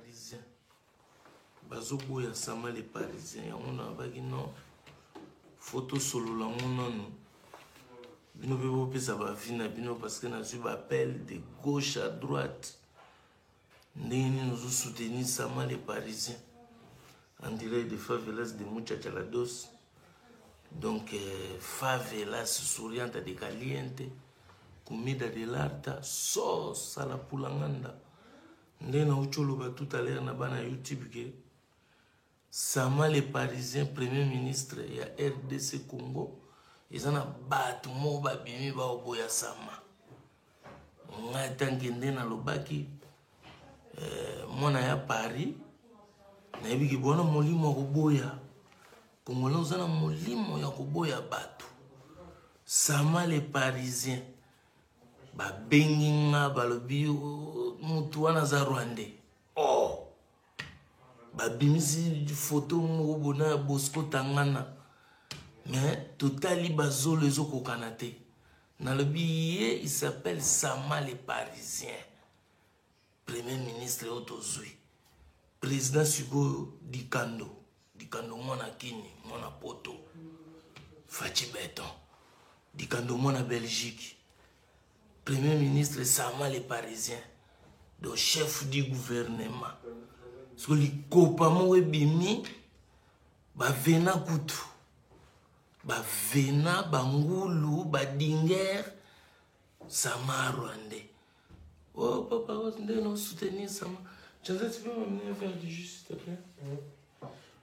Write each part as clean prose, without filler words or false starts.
Parisien bazoboya Sama le Parisien. Yango nabaki non, faut tosolola ngo nanu, bino mpe bopesa baavis na bino, parce que nazwi baappel de gauche à droite. Ndenge nini ozosoutenir Sama le Parisien en direct de favelas de Muchachalados? Donc favelas souriante de caliente, comida de l'arta sauce à la pulanganda. Nde nauti oloba tout à l'heure na bana YouTube ke Sama le Parisien, premier ministre ya RDC Congo, eza na bato moko babimi baoboya Sama. Ngai tanke nde nalobaki, mwana ya Paris, nayebiki bwana molimo ya koboya Congolais, oza na molimo ya koboya bato. Sama le Parisien, babengi nga, balobi mutu wana aza Rwandais. Oh, babimisi foto moko bona ya Bosco Tangana, mais totali bazolo ezokokana te. Nalobi ye, il s'appelle Sama le Parisien, premier ministre oyo tozwi, président sikoyo. Dikando, Dikando mwana Kini, mwana Poto, Faci Beton, Dikando mwana Belgique, premier ministre Sama le Parisien, donc chef du gouvernement. Siko likopa moko ebimi, bavena kutu, bavena bangulu badingere, Sama rwandais. Oh papa, ndenge na soutenir Sama. Chantal, tu peux m'amener un verre de jus, s'il te plaît?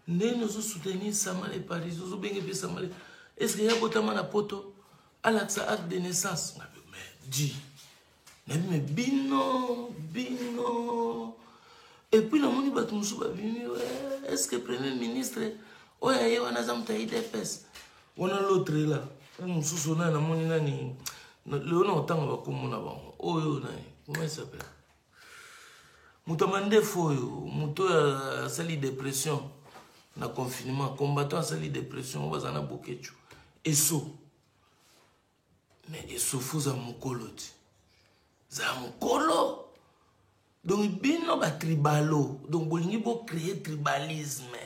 Ndenge ozosoutenir Sama le Paris, ozobenge mpe Sama le, est ce que ya botama na Poto, alakisa acte de naissance? Mais di nayebi me bino bino. Et puis namoni bato mosusu babimi: est ce que premier ministre oyo aye wana aza moto ya UDPS wana? L'autre là, mosusu nani namoni, nani lelo na kotanga bakombo na bango, oyo nani, comment il s'appelle, moto ya mandefu oyo, moto oyo asali dépression na confinement, combattant asali dépression, oyo baza na Bokecu eso. Mais esofu oza mokolo ti za mokolo. Donc bino batribalo, donc bolingi bocréer tribalisme,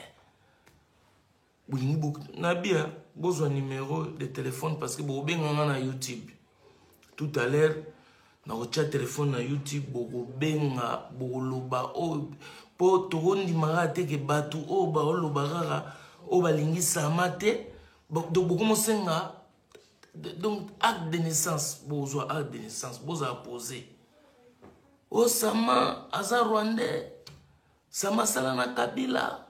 bolingi bo nabia bozwa numéro de téléphone, parce que bokobenganga na YouTube tout à l'heure. Nakotia telefone na YouTube, bokobenga, bokoloba oyo, mpo tokondimaka te ke bato oyo baoloba kaka oyo balingi Sama te. Donc bokomosenga donc acte de naissance, bozwa acte de naissance, bozala posé. O Sama aza rwandais, Sama asala na Kabila.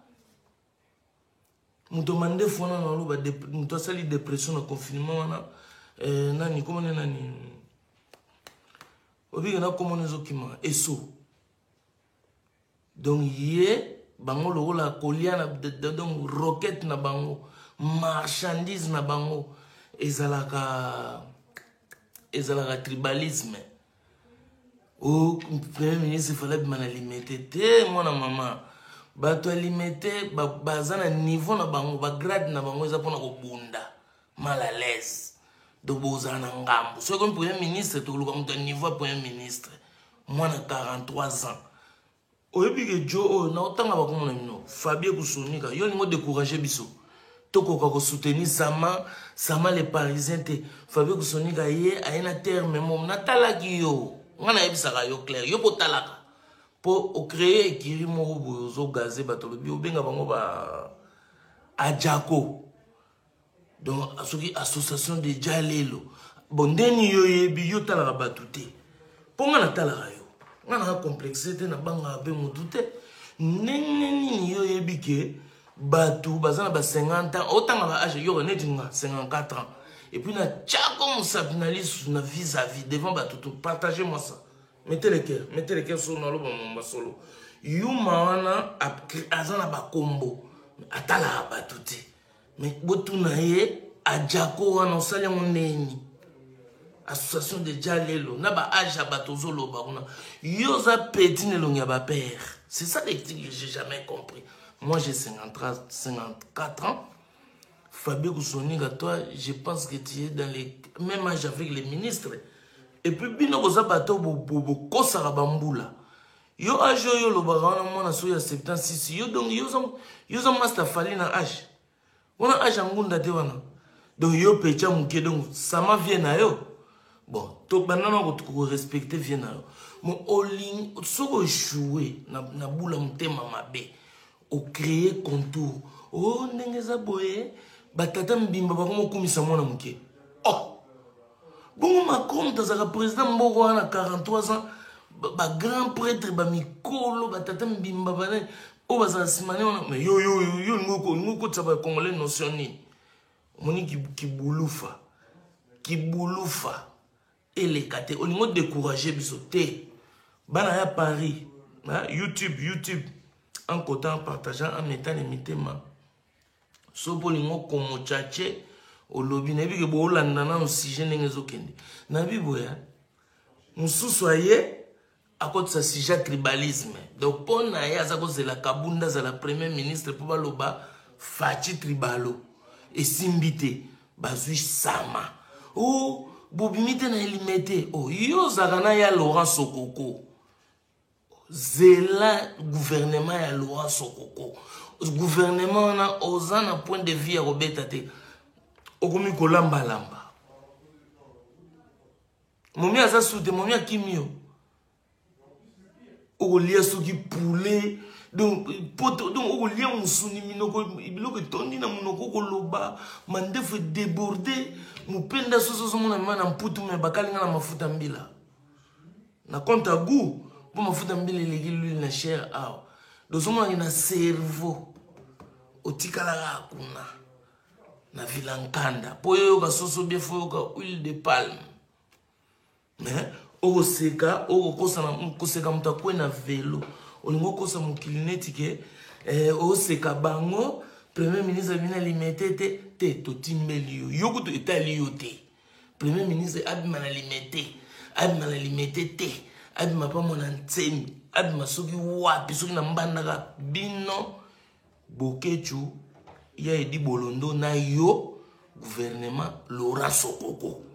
Moto mandefu wana naloba, moto asali dépression na confinement wana, nani komone, nani obike na komona ezokima eso. Donc ye bango lokola kolia na, donc roquette na bango, marchandise na bango ezalaka tribalisme. O premier ministre fala bima na Limete te. Mwana mama, bato ya Limete baza na niveau na bango, bagrade na bango eza mpona kobunda mal à l'aise. Donc bozala na ngambo. Soki komi premier ministre, tokoluka moto ya niveau ya premier ministre, mwana 43 ans. Oyebi ke jo oyo naotanga bakomona bino, Fabie Kusonika, yo olingi odécourage biso tokoka kosoutenir Sama, Sama le Parisien te. Fabie Kusonika, ye aye na terme mo natalaki yo, nga nayebisaka yo clair, yo mpo otalaka mpo ocréer écurie moko boye, ozogaze bato, olobi obenga bango ba ajako. Donc soki association de jalelo, bon, ndeni yo oyebi, yo otalaka bato te, mpo nga natalaka yo, nga nanga complexe te, nabangaka mpe motu te. Ndenge nini yo oyebi ke bato baza na ba 50 ans, otanga ba âge, yoka neti nga 54 ans, et puis na tiako mosapi na lisu na vis-à-vis devant bato to partage moi ça. Mettez le cœur, mettez le cœur. So naloba mamba solo, yuma wana aza na bakombo, atalaka bato te. Mais botuna ye, ajako wana osali yango ndeni, association de jalelo na baâge ya bato ozoloba kuna, yo oza petit na elongi ya bapère. C'est ça les trucs que j'ai jamais compris. Moi, j'ai 53, 54 ans. Fabien Koussoninga, toi, je pense que tu es dans les même âge avec les ministres. Et puis bino boza bato bokosaka bambula. Yo age oyo olobaka wana mwana soki ya 76 yo donc yo oza master Fally na age. Wana age ya ngunda te wana. Donc yo pecha muke donc sama vie na yo. Bon, to banda na ko respecter vie na yo. Mo oling soko jouer na na bula mutema mabe. O créer contour. Oh ndenge za boye batata mbimba bakomo kumisa mwana muke. Oh. Bongo Macron tazaka président mboko wana 43 ans ba grand prêtre ba mikolo ba tata mbimba ba nani oyo bazala nsima ne wana mais yo yo yo yo olingi okotisa ba congolais notion nini omoni kibulufa kibulufa eleka te olingi odécourage biso te bana ya Paris YouTube YouTube en cotant en partageant en mettant les mitema soki olingi okomo chache olobi nayebi ke boolanda nano sujet ndenge ezokende nayebi boya mosusu aye akotisa sujet ya tribalisme donc mpo na ye aza kozela Kabunda azala premier ministre mpo baloba Fatshi tribalo esimbi te bazwi sama o oh, bobimi te na elime te o oh, yo ozalaka na ya Laurent Sokoko zela gouvernement ya Laurent Sokoko gouvernement wana oza na point de vue ya kobeta te okomi kolambalamba momi aza su te momi akimi yo okolia soki poulet donc poto donc okolia mosuni minoko biloko etondi na monoko okoloba mandefu edéborde mopenda soso ozomona mema na mputu me bakalinga na mafuta mbila na compte à goût mpo mafuta mbila eleki l'huile na chair awa dozomonaki na cerveau otikalaka kuna na vila nkanda mpo oyoka soso bien fo oyoka huile de palme mais okoseka okokosana koseka moto akwe na velo olingi okosa mokili neti ke eh, oseka bango premier ministre abimi na Limete te te totimbeli yo yo kutu etali yo te premier ministre abima na Limete abima na Limete te abima mpa mwana ntsemi abima soki wapi soki na Mbandaka bino Bokechu ya Edi Bolondo na yo gouvernement Laurent Sokoko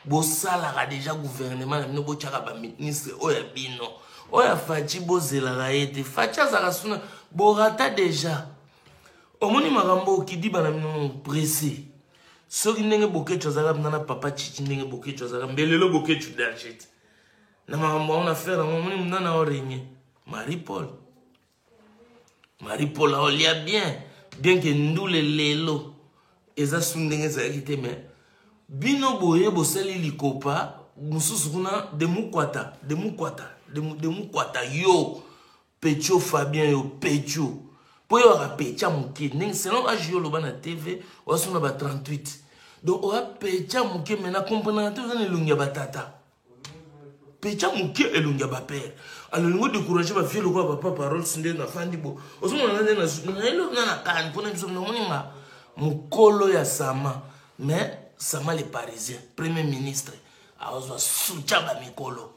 bosalaka deja gouvernement na bino botyaka baministre oyo ya bino oyo ya Fatshi bozelaka ye te Fatshi azalaka suna borata deja omoni makambo okidiba na bino presse soki ndenge Bokechu azalaka mna na papa Chichi ndenge Bokechu azalaka mbe lelo Bokechu danger te na makambo yango na frère yango omoni mna na orenye Marie Paul Marie Paul aolia bien bien ke ndule lelo eza su ndenge ezalaki te me bino boye bosali likopa mosusu kuna demukwata demukwata demukwata yo Petio Fabien yo Petio mpo yo aka pecha moke ndenge selon age yo oloba na TV oasuna ba 38 donc oya pecha moke me na comprenaka te oza na elongi ya batata pecha moke elongi ya bapere alolingo décourage bavie lokola bapa paroles nde nafandi bo ozomona nde naeloko nga na kani mpona biso namoni nga mokolo ya Sama mais Sama le Parisien premier ministre azwa soutien bamikolo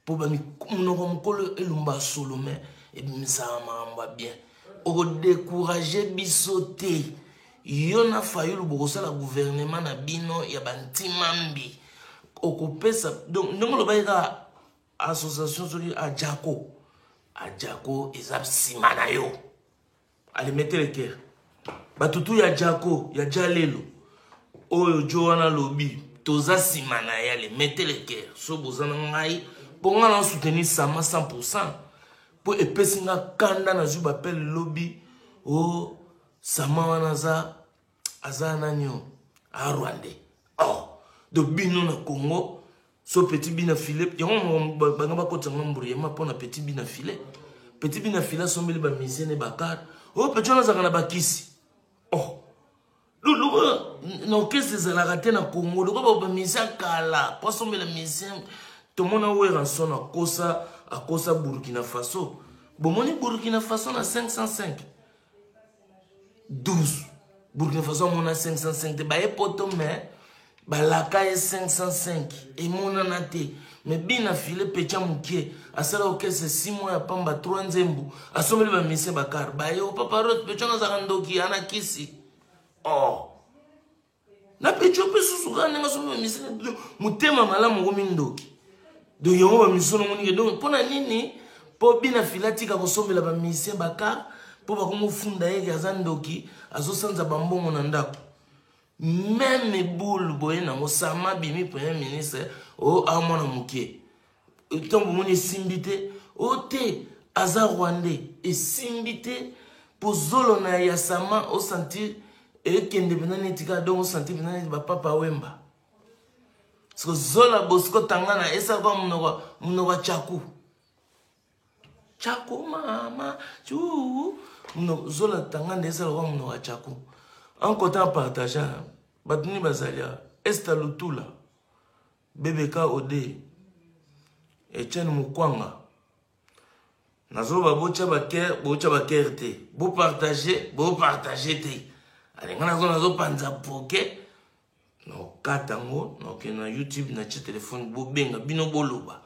mpo monoko mokolo elumba solo me ebimisaka makambo ya bien okodécourage biso te yo na Fayulu bokosala gouvernement na bino ya bantimambi okopesa donc ndenge olobaki kaka association soki ajako ajako eza nsima na yo alimetelekere batutu ya jako ya jalelo oyo jo wana alobi toza nsima na ye ale metelekere so boza na ngai mpo ngai na soutenir Sama 100 mpo epesi nga kanda nazwi bapele lobi o oh, Sama wana aza aza nani o arwandais oh donc bino na Congo so petit bina filet yango banga bakotisa nga mburiema mpona petit bina filet petit bina filet asombeli bamusicien ne bakar oyo petit wana azalaka na bakisi oh lokola na orchestre ezalaka te na Congo lokola bamusicien kala po asombela musicien tomona Werrason akosa akosa Burkina Faso bomoni Burkina Faso na 505 12 Burkina Faso amona 505 te baye poto mais balaka ye 505 emonana te me bina file pecha mokie asala orchestre 6 mois ya pamba 3 nzembo asombeli bamusicien bakar baye o papa rot pecha nazalaka ndoki ana kisi oh na pecho mpe susu kaka ndenge asombi bamusicien motema malamu okomi ndoki donc yango bamisio nomonike donc mpo na nini Mpo bina fila tika kosombela ba musicien ba car mpo bakomofunda ye ke aza ndoki, azosanza bambongo na ndako. Meme boule boye nango sama bimi premier ministre o a mwana moke. Ntango bomoni esimbi te, o te aza rwandais, esimbi te mpo zolo na ya sama osentir ekende mpenza neti kaka donc osentir mpenza neti bapapa wemba. Siko zola bosco tangana esaka monoko monoko ya chaku chaku mama chu monoko zola tangana esaka kwa monoko ya chaku. En comptant en partageant bato nini bazali awa? Esther Lutula, BBK Ode, Etienne Mukwanga. Nazoloba botya bakere, botya bakere te, bopartage, bopartage te. Alinga nazo nazopanza poke nakokata yango, nakokende na YouTube, natie telefone, bobenga bino boloba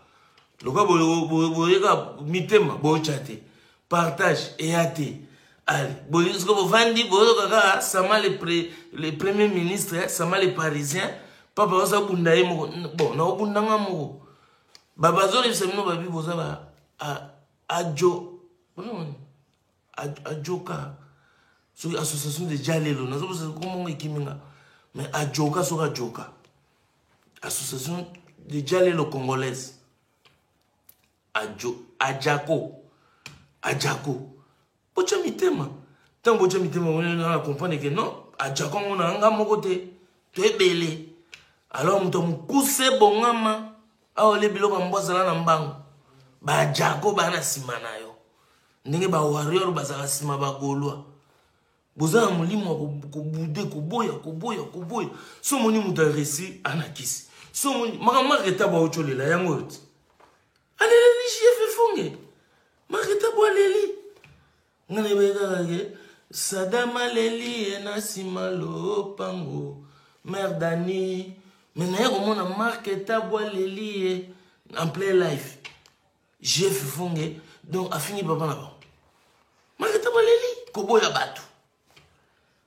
loka boyeka mitema botya te, partage eya te. Ale boyoka bovandi boyoka kaka sama le, pre, le premier ministre, sama le parisien papa oza bunda ye moko. Bon, nakobunda nga moko, bazolebisa bino babi boza ba ajo ajoka soki association de jalelo nazobosa komongo ekimi nga, mais ajoka soki ajoka association de jalelo congolaise ajo ajako ajako botya mitema. Ntango botya mitema na comprendre ke non, ajako yango na nga moko te, to ebele. Alors moto ya mokuse bongama awa ole biloko ya mbwa azala na mbango, bajako baa na nsima na yo ndenge bawarrior bazalaka nsima bagaulois. Boza na molimo ya kobude, koboya, koboya, koboya. So omoni moto aresi anakisi, so omoni makambo maketa baotyolela yango oyo ti aleleli jf efonge maketa bo aleli nga na yebaki kaka ke Sadam aleli ye na nsima lopango mare dani, me naye komona Mark Tabo aleli ye en plein life jf fonge, donc afingi papa na bango. Mark Tabo aleli koboya bato.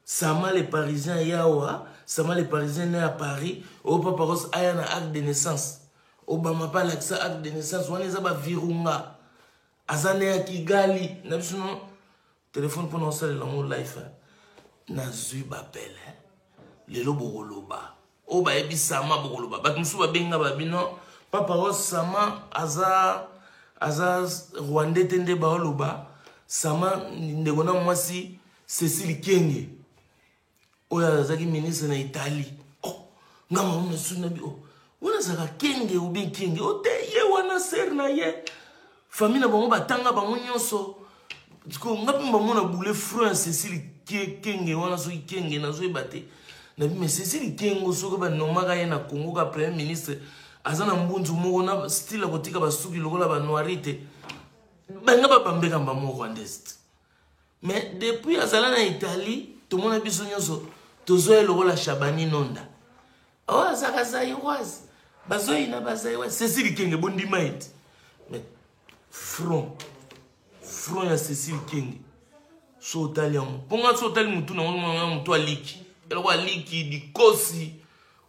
Sama le parisien yawa, sama le parisien né à Paris, oyo papa Rose aya na acte de naissance. Obama mpe alakisa acte de naissance wana eza bavirunga, aza ne ya Kigali na biso no telefone mpona osalela yango life. Nazwi bapele lelo bokoloba oyo bayebi sama bokoloba bato mosusu babenga babino papa Rose sama aza aza rwandais te nde baoloba sama ndeko na mwasi Cécile Kenge oyo azalaki ministre na Italie. Oh, nga mama na na bi oh wana azalaka Kenge ou bien Kenge o te ye wana ser na ye famille na bango batanga bango nyonso. Sikoyo nga mpe bamona boule front ya Cécile Kenge wana soki Kenge nazoyeba te na bi, mais Cécile Kengo soki banomaka ye na Congo ka premier ministre aza na mbunzu moko na style ya kotika basuki lokola banoiri te, banga babambeka mbamo rwandaise te. Mais depuis azala na Italie tomona biso nyonso tozwa ye lokola Shabani Nonda oyo azalaka zairoise, bazoyina bazairoise. Cécile Kenge bondima ye te, mais front front ya Cécile Kenge so otali yango mpo nga so otali motu nango motu aliki eloko aliki dikosi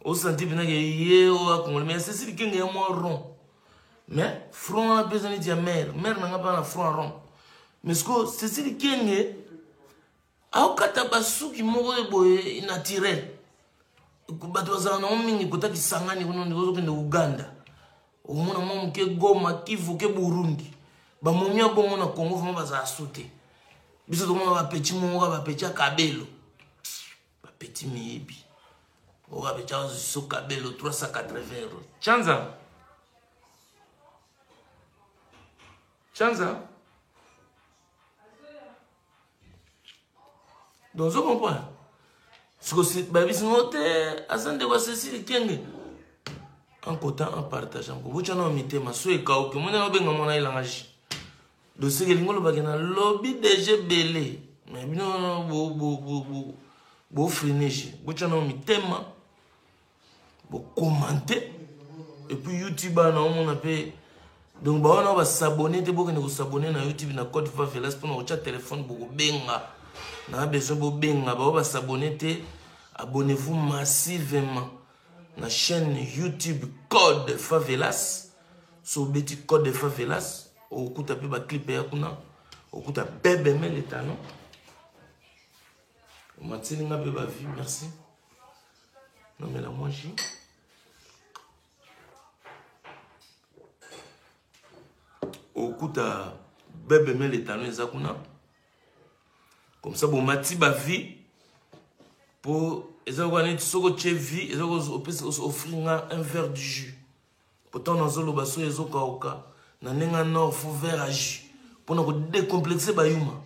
osanti mpenza ke ye oyo akongole. Mais Cécile Kenge ya mwa rond, mais front wana mpe eza neti ya mare mare nanga mpe na front rond. Mais sikoyo Cécile Kenge aokata basuki moko boye naturel, bato bazala nango mingi kota Kisangani kuna ozokende Uganda okomona mwa moke Goma Kivu ke Burundi bamomi ya bongo. Na Congo vraimen bazala su te, biso tokomona bapeti moko kaka bapeti ya kabelo bapeti miyebi oyo bapeti ya so kabelo 380 euro chanza chanza. Donc ozo comprendre siko babisi ngo te aza ndeko ya Cécile Kenge. En comptant en partageant kobotya na mitema so ekauki omoni na obenga mwana elanga ji doseke elingi olobaki na lobi deja ebele, mais bino bofrene ji botya na mitema bokomante. Et puis YouTube wana omona mpe donc bawana basabone te, bokende kosabone na YouTube na Code Favelas mpona kotya telefone bokobenga na besoin bobenga bao basabone te. Abonnez-vous massivement na chaîne YouTube Code Favelas. So obeti Code Favelas. Okokuta mpe baclip ya kuna, okokuta bebe meletano omatili nga mpe bavie. Merci, nomela mwa jus. Okuta bebe meletano eza kuna, comme ça bomati bavie, mpo eza lokola neti soki otie vie, eza opesa offrir nga un verre du jus. Pourtant nazoloba soki ezokauka na ndenge ya nord, fo verre ya jus mpona kodécomplexe bayuma.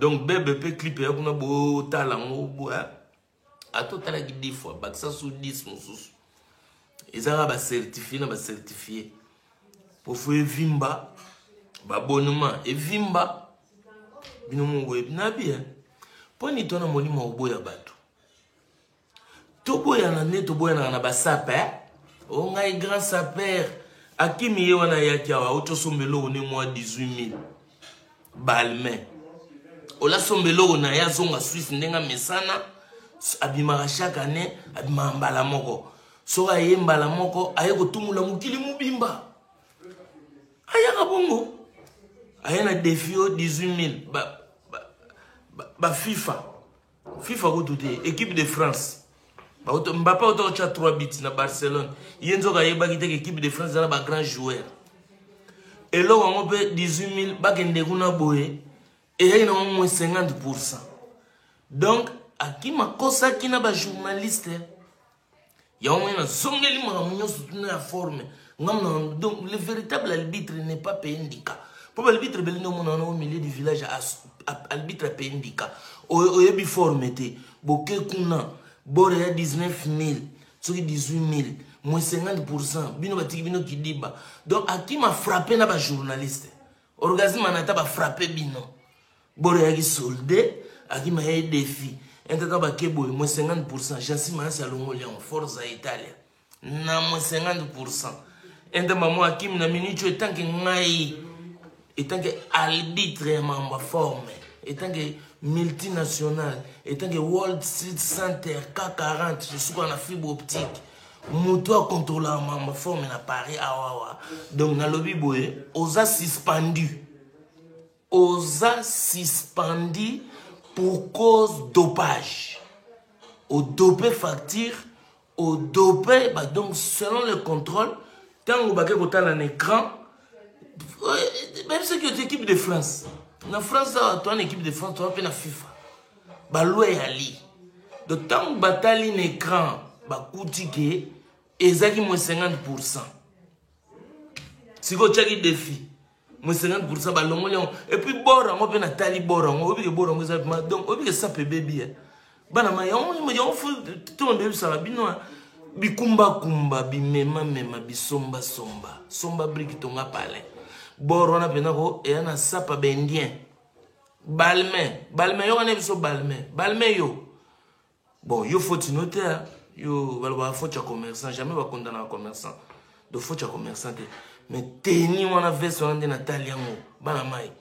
Donc bebe mpe clip eya kuna, botala yango boya. Ata otalaki 10 fois, bakisa su 10 mosusu. Eza kaka bacertifie na bacertifie po fo evimba, babonnement evimba. Bino moko boyebi na bien mpo nini to na molimo oboya bato. Toboyana nde toboyanaka na basape. O ngai grand saper akimi ye wana, ayaki awa, auti osomba eloko ne mwa 18 000 Balmain. Olasomba eloko na ye, azonga Swisse ndenge amesana. Abimaka chaque année, abimaka mbala moko. Soki aye mbala moko, aye kotumula mokili mobimba. Ayaka bongo, aye na défi o 18 000 bafifa ba, ba FIFA kutu te, équipe de France. Mbappé auta kotya 3 buts na Barcelone. Ye nzoka ayebaki te ke équipe de France eza na bagrand joueur. Eloko yango mpe 18 000, bakende kuna boye, eyaki nango moins 50. Donc akima akosaki na bajournaliste yango. Moi nazongeli makambo nyonso tuna ya forme ngam. Donc le véritable arbitre n'est pas payé ndika, mpo baarbitre ebele nde omona wana au milieu du village. Arbitre apeye ndika, oyebi forme te, boke kuna bore ya 19 000, soki 18 000, moins 50, bino batiki bino kidiba. Donc akima frappe na bajournaliste, orgasme anata bafrappe bino. Boro eyaki solde, akima ye défi intata, bake boye moins 50. Jansi Mayasi alongoli yango, Forza Italia na moins 50. Ente mamo akimi na minute oyo, etanke ngai, etanke arbitre ya makambo ya forme, etanke multinational, etanke World Street Center K40, suka na fibre optique, moto akontrolaka makambo ya forme na Paris awawa. Donc nalobi boye, oza suspendu, oza suspendu pour cause dopage. Odope facture, odope ba. Donc selon le contrôle, ntango bake kotala na écran, même soki oti équipe de France, na France awa toa na équipe de France, toa mpe na FIFA, baloi yali. Donc ntango batali na écran, bakuti ke ezalaki moins 50. Sikoyo otiaki défi moins 50, balongoli yango. Et puis bor yango mpe, natali bor yango, oyebi ke bor yango eza. Donc oyebi ke sape ebebi bana ma yango. Yango fo tongo oyebisaka bino bikumbakumba, bimemamema, bisombasomba, somba briki, tonga palin. Bor wana mpena ko eya na sapa baindien Balmain. Balmain, yoka na biso Balmain. Balmain yo, bon, yo faute no te. Yo balobaka faute ya commerçant, jamais bakondanaka commerçant. Donc faute ya commerçant te, mais teni wana, veste wana nde natali yango, bana mai.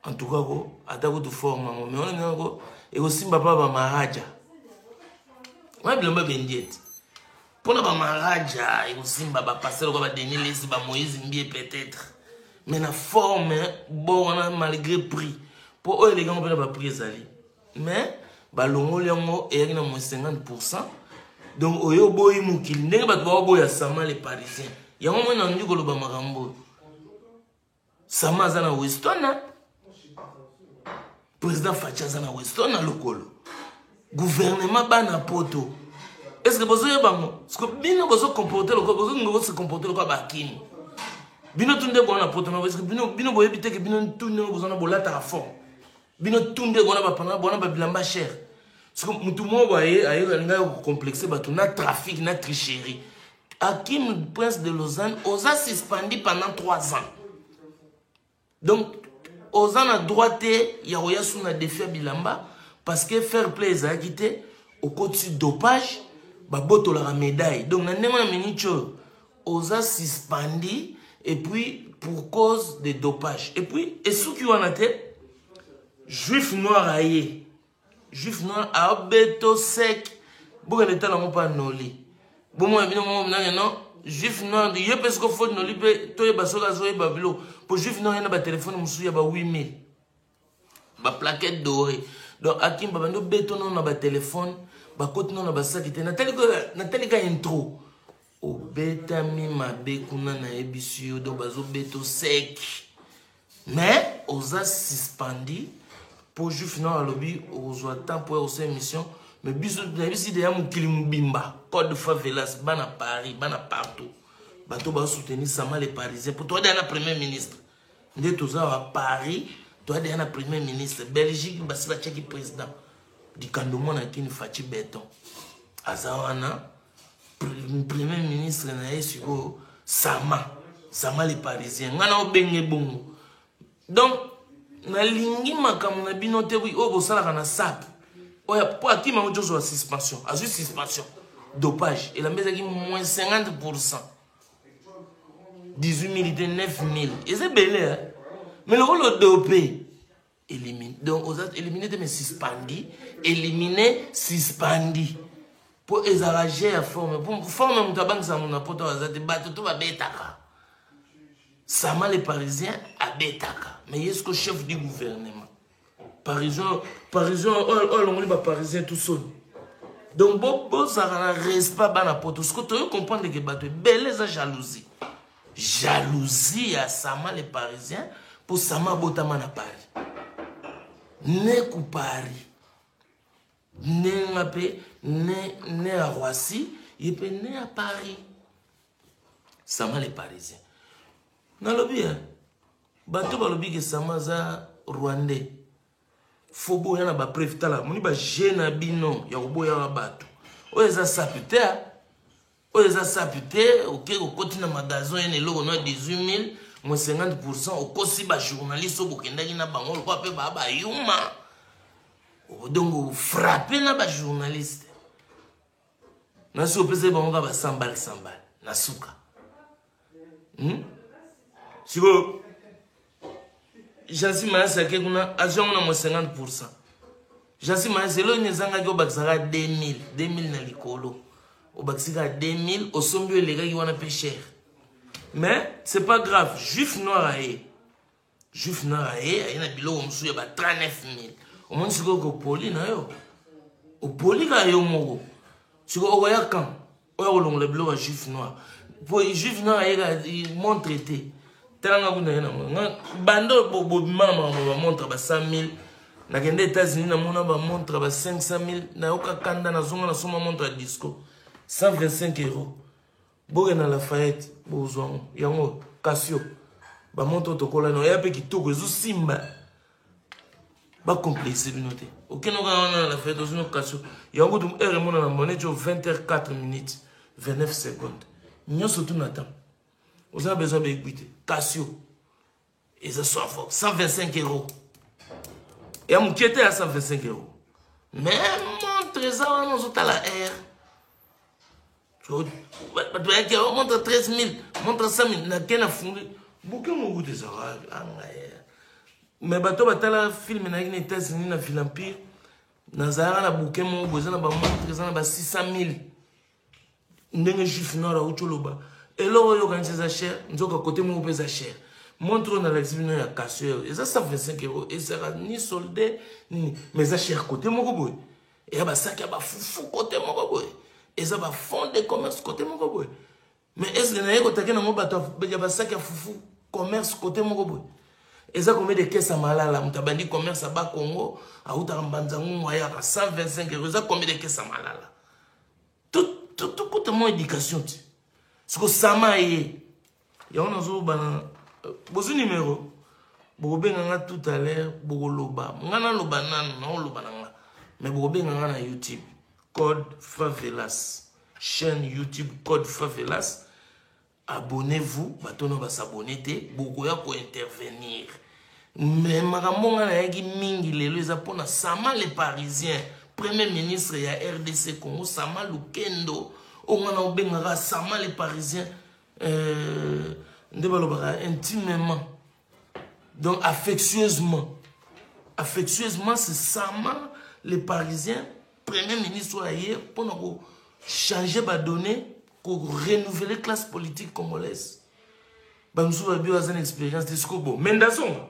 En tout cas ko ata kutu forme yango, mais wana ndenge ekosimba mpa bamaraja wana, bilamba bendi ete mpona bamaraja ekosimba, bapaster lokola baDenis Lessie, baMoïse Mbiye peut-être. Mais na forme bo wana, malgré prix, mpo oyo eleki yango mpe na baprix ezali, mais balongoli yango, eyaki na moins 50. Donc oyo oboyi mokili ndenge bato baoboya Sama le Parisien. Yango moi nandi koloba makambo oyo. Sama aza na Weston, président Fatshi aza na Weston na lokolo gouvernement. Bana poto, est ce que bozoyeba yango? Parce que bino bozokomporte lokola bozolinga bose comporte lokola bakini. Bino tu nde bona poto na, est ce que bino boyebi te ke bino tu ndenge boza na bolataka fort? Bino tu nde bona bapanga, bona babilamba cher. Parce que mutu moko aye aye alingaki kocomplexe bato na trafic na tricherie. Akim Prince de Lausanne, oza suspendu pendant 3 ans. Donc oza na droit te ya koya su na défi ya bilamba, parce que fair play ezalaki te. Okotisi dopage, babotolaka médaille. Donc na ndenge na minute oyo, oza suspendu et puis pour cause de dopage. Et puis esuki wana te, Juif noir aye, Juif noir abeto sec. Bokende tala yango mpa noli bomona bino moko minange. Non, Juif noir ye mpe siko fodi noli mpe toyeba soki azoyeba biloko mpo juif noir ye na batelefone mosusu ya ba 8000, baplaquette doré. Donc Akim, babandi obeto nano na batelefone, bakoti nano na basaki te. Natali ka intro, obetami mabe kuna, nayebisi yo. Donc bazobeto sec, mais oza suspendi mpo juif noir alobi okozwa temps mpo ya kosala émission. Mais biso nayebisi deya mokili mobimba, Code Favelas, bana Paris, bana partout, bato bazosoutenir Sama le Parisien, mpo toa deya na premier ministre. Nde toza wa Paris, toa deya na premier ministre. Belgique basi batiaki président Dikando, mwana Kini, Faci Beton aza wana premier ministre na ye. Sikoyo Sama le Parisien, ngai na obenge bongo. Donc nalingi makambo na bino te oyo bosalaka na sap oyo, mpo akima ngo tozwa suspension. Azwi suspension dopage, elamba ezalaki moins 50%, 18 000 te, 9 000, eza ebele. Mais lokola odope, éliminé. Donc oza éliminé te, mais suspendi. Éliminé, suspendi, mpo ezalaka jeu ya forme. Po forme, moto abangisaka moto na poto aza te. Bato to babetaka, Sama le Parisien abetaka, mais ye siko chef du gouvernement parisien, parisien oyo alongoli baparisien tout soni. Donc bozalaka na respect, bana poto. Siko toyo comprendre ke bato ebele eza jalousie, jalousie ya Sama le Parisien, mpo Sama abotama na Paris, neku Paris, ndenga mpe ne ya Roissy, ye mpe ne ya Paris. Sama le Parisien, nalobi ya bato balobi ke Sama aza Rwandais, fo boya na bapreuve. Tala, moni baje na bino ya koboyaka bato oyo eza sapi te, oyo eza sapi te. Oke okoti na magasin oye na eloko no ya 18 000 moins 50%, okosi bajournaliste oyo bokendaki na bango lokola mpe baa bayuma. Donc ofrappe na bajournaliste nasi opesaki bango kaka basambale sambale na suka. Sikoyo Jansi Mayasi ake kuna, azwi yango na moins 50%. Jansi Mayasi, eloko nini ezangaki? Obakisaka 2000, 2000 na likolo, obakisi kaka 2000, osombi oyo elekaki wana mpe cher. Mais c'est pas grave, juif noir aye, juif noir aye na biloko mosusu ya ba 39 000. Omoni sikoyo kopoli na yo, opoli kaka yo moko. Sikoyo okoya kan oyo akolongola biloko ya juif noir, po juif noir ayeka montre te. Talanga kuna ye nango bando bobima na makambo bamontre ba 100 000. Nakende États-Unis, namona bamontre ba 500 000, nayoka kanda, nazonga, nasomba montre ya disco 125 euro. Bokende na Lafayette, bozwa yango Casio. Bamontre oyo tokolana oya mpe kitoko, ezosimba, bacomplexe bino te. Okende okanga wana na Lafayette, ozwi no Casio yango kutu heure emonana moneti o 20 h 4 minutes 29 secondes. Nyonso tuna temps, oza besoin baegui te. Casio eza 125 euro, ya mokie te, ya 125 euro. Mais montre eza wana, ozotala heure. Bato bayaki, montre 13 000, montre 100 000, nake na fungi buke moko te, ezaka anga. Mais bato batala film nayaki na États-Unis, na Ville Empire, nazalaka na buke moko boye, eza na bamontre, eza na ba 600 000. Ndenge juif noir auti oloba, eloko oyo okanisi eza cher, nzoka kote moko mpe eza cher. Montre oyo nalakisi bino ya Casio eza 125 euro, ezalaka ni solde nini, mais eza cher kote moko boye. Eya basaki ya bafufu kote moko boye, eza bafond de commerce kote moko boye. Mais est ce que naye kotake nango bato ya basaki ya fufu, commerce kote moko boye? Eza combien de caisse ya malala? Moto abandi commerce ya Bakongo, autaka Mbanza Ngungu, ayaka 125 euro, eza combien de caisse ya malala? Tokuta mwa éducation te. Siko Sama ye yango nazobana, bozwi numero, bokobenga nga tout à l'heure, bokoloba nga, naloba nanu, naoloba na nga, mais bokobenga nga na YouTube Code Favelas, chaîne YouTube Code Favelas. Abonnez-vous, bato oyo basabone te, bokoya kointervenir. Mais makambo nga nayaki mingi lelo eza mpona Sama le Parisien, premier ministre ya RDC Congo, Sama Lukendo, oyo nga na obengaka Sama le Parisien, nde balobaka intimement, donc affectueusement, affectueusement, c'est Sama le Parisien, premier ministre oyo aye mpona kochange badonnées. Ko renouveler classe politique congolaise. Bamosusu babi oyo aza na expérience te. Sikoyo bo Mende azonga,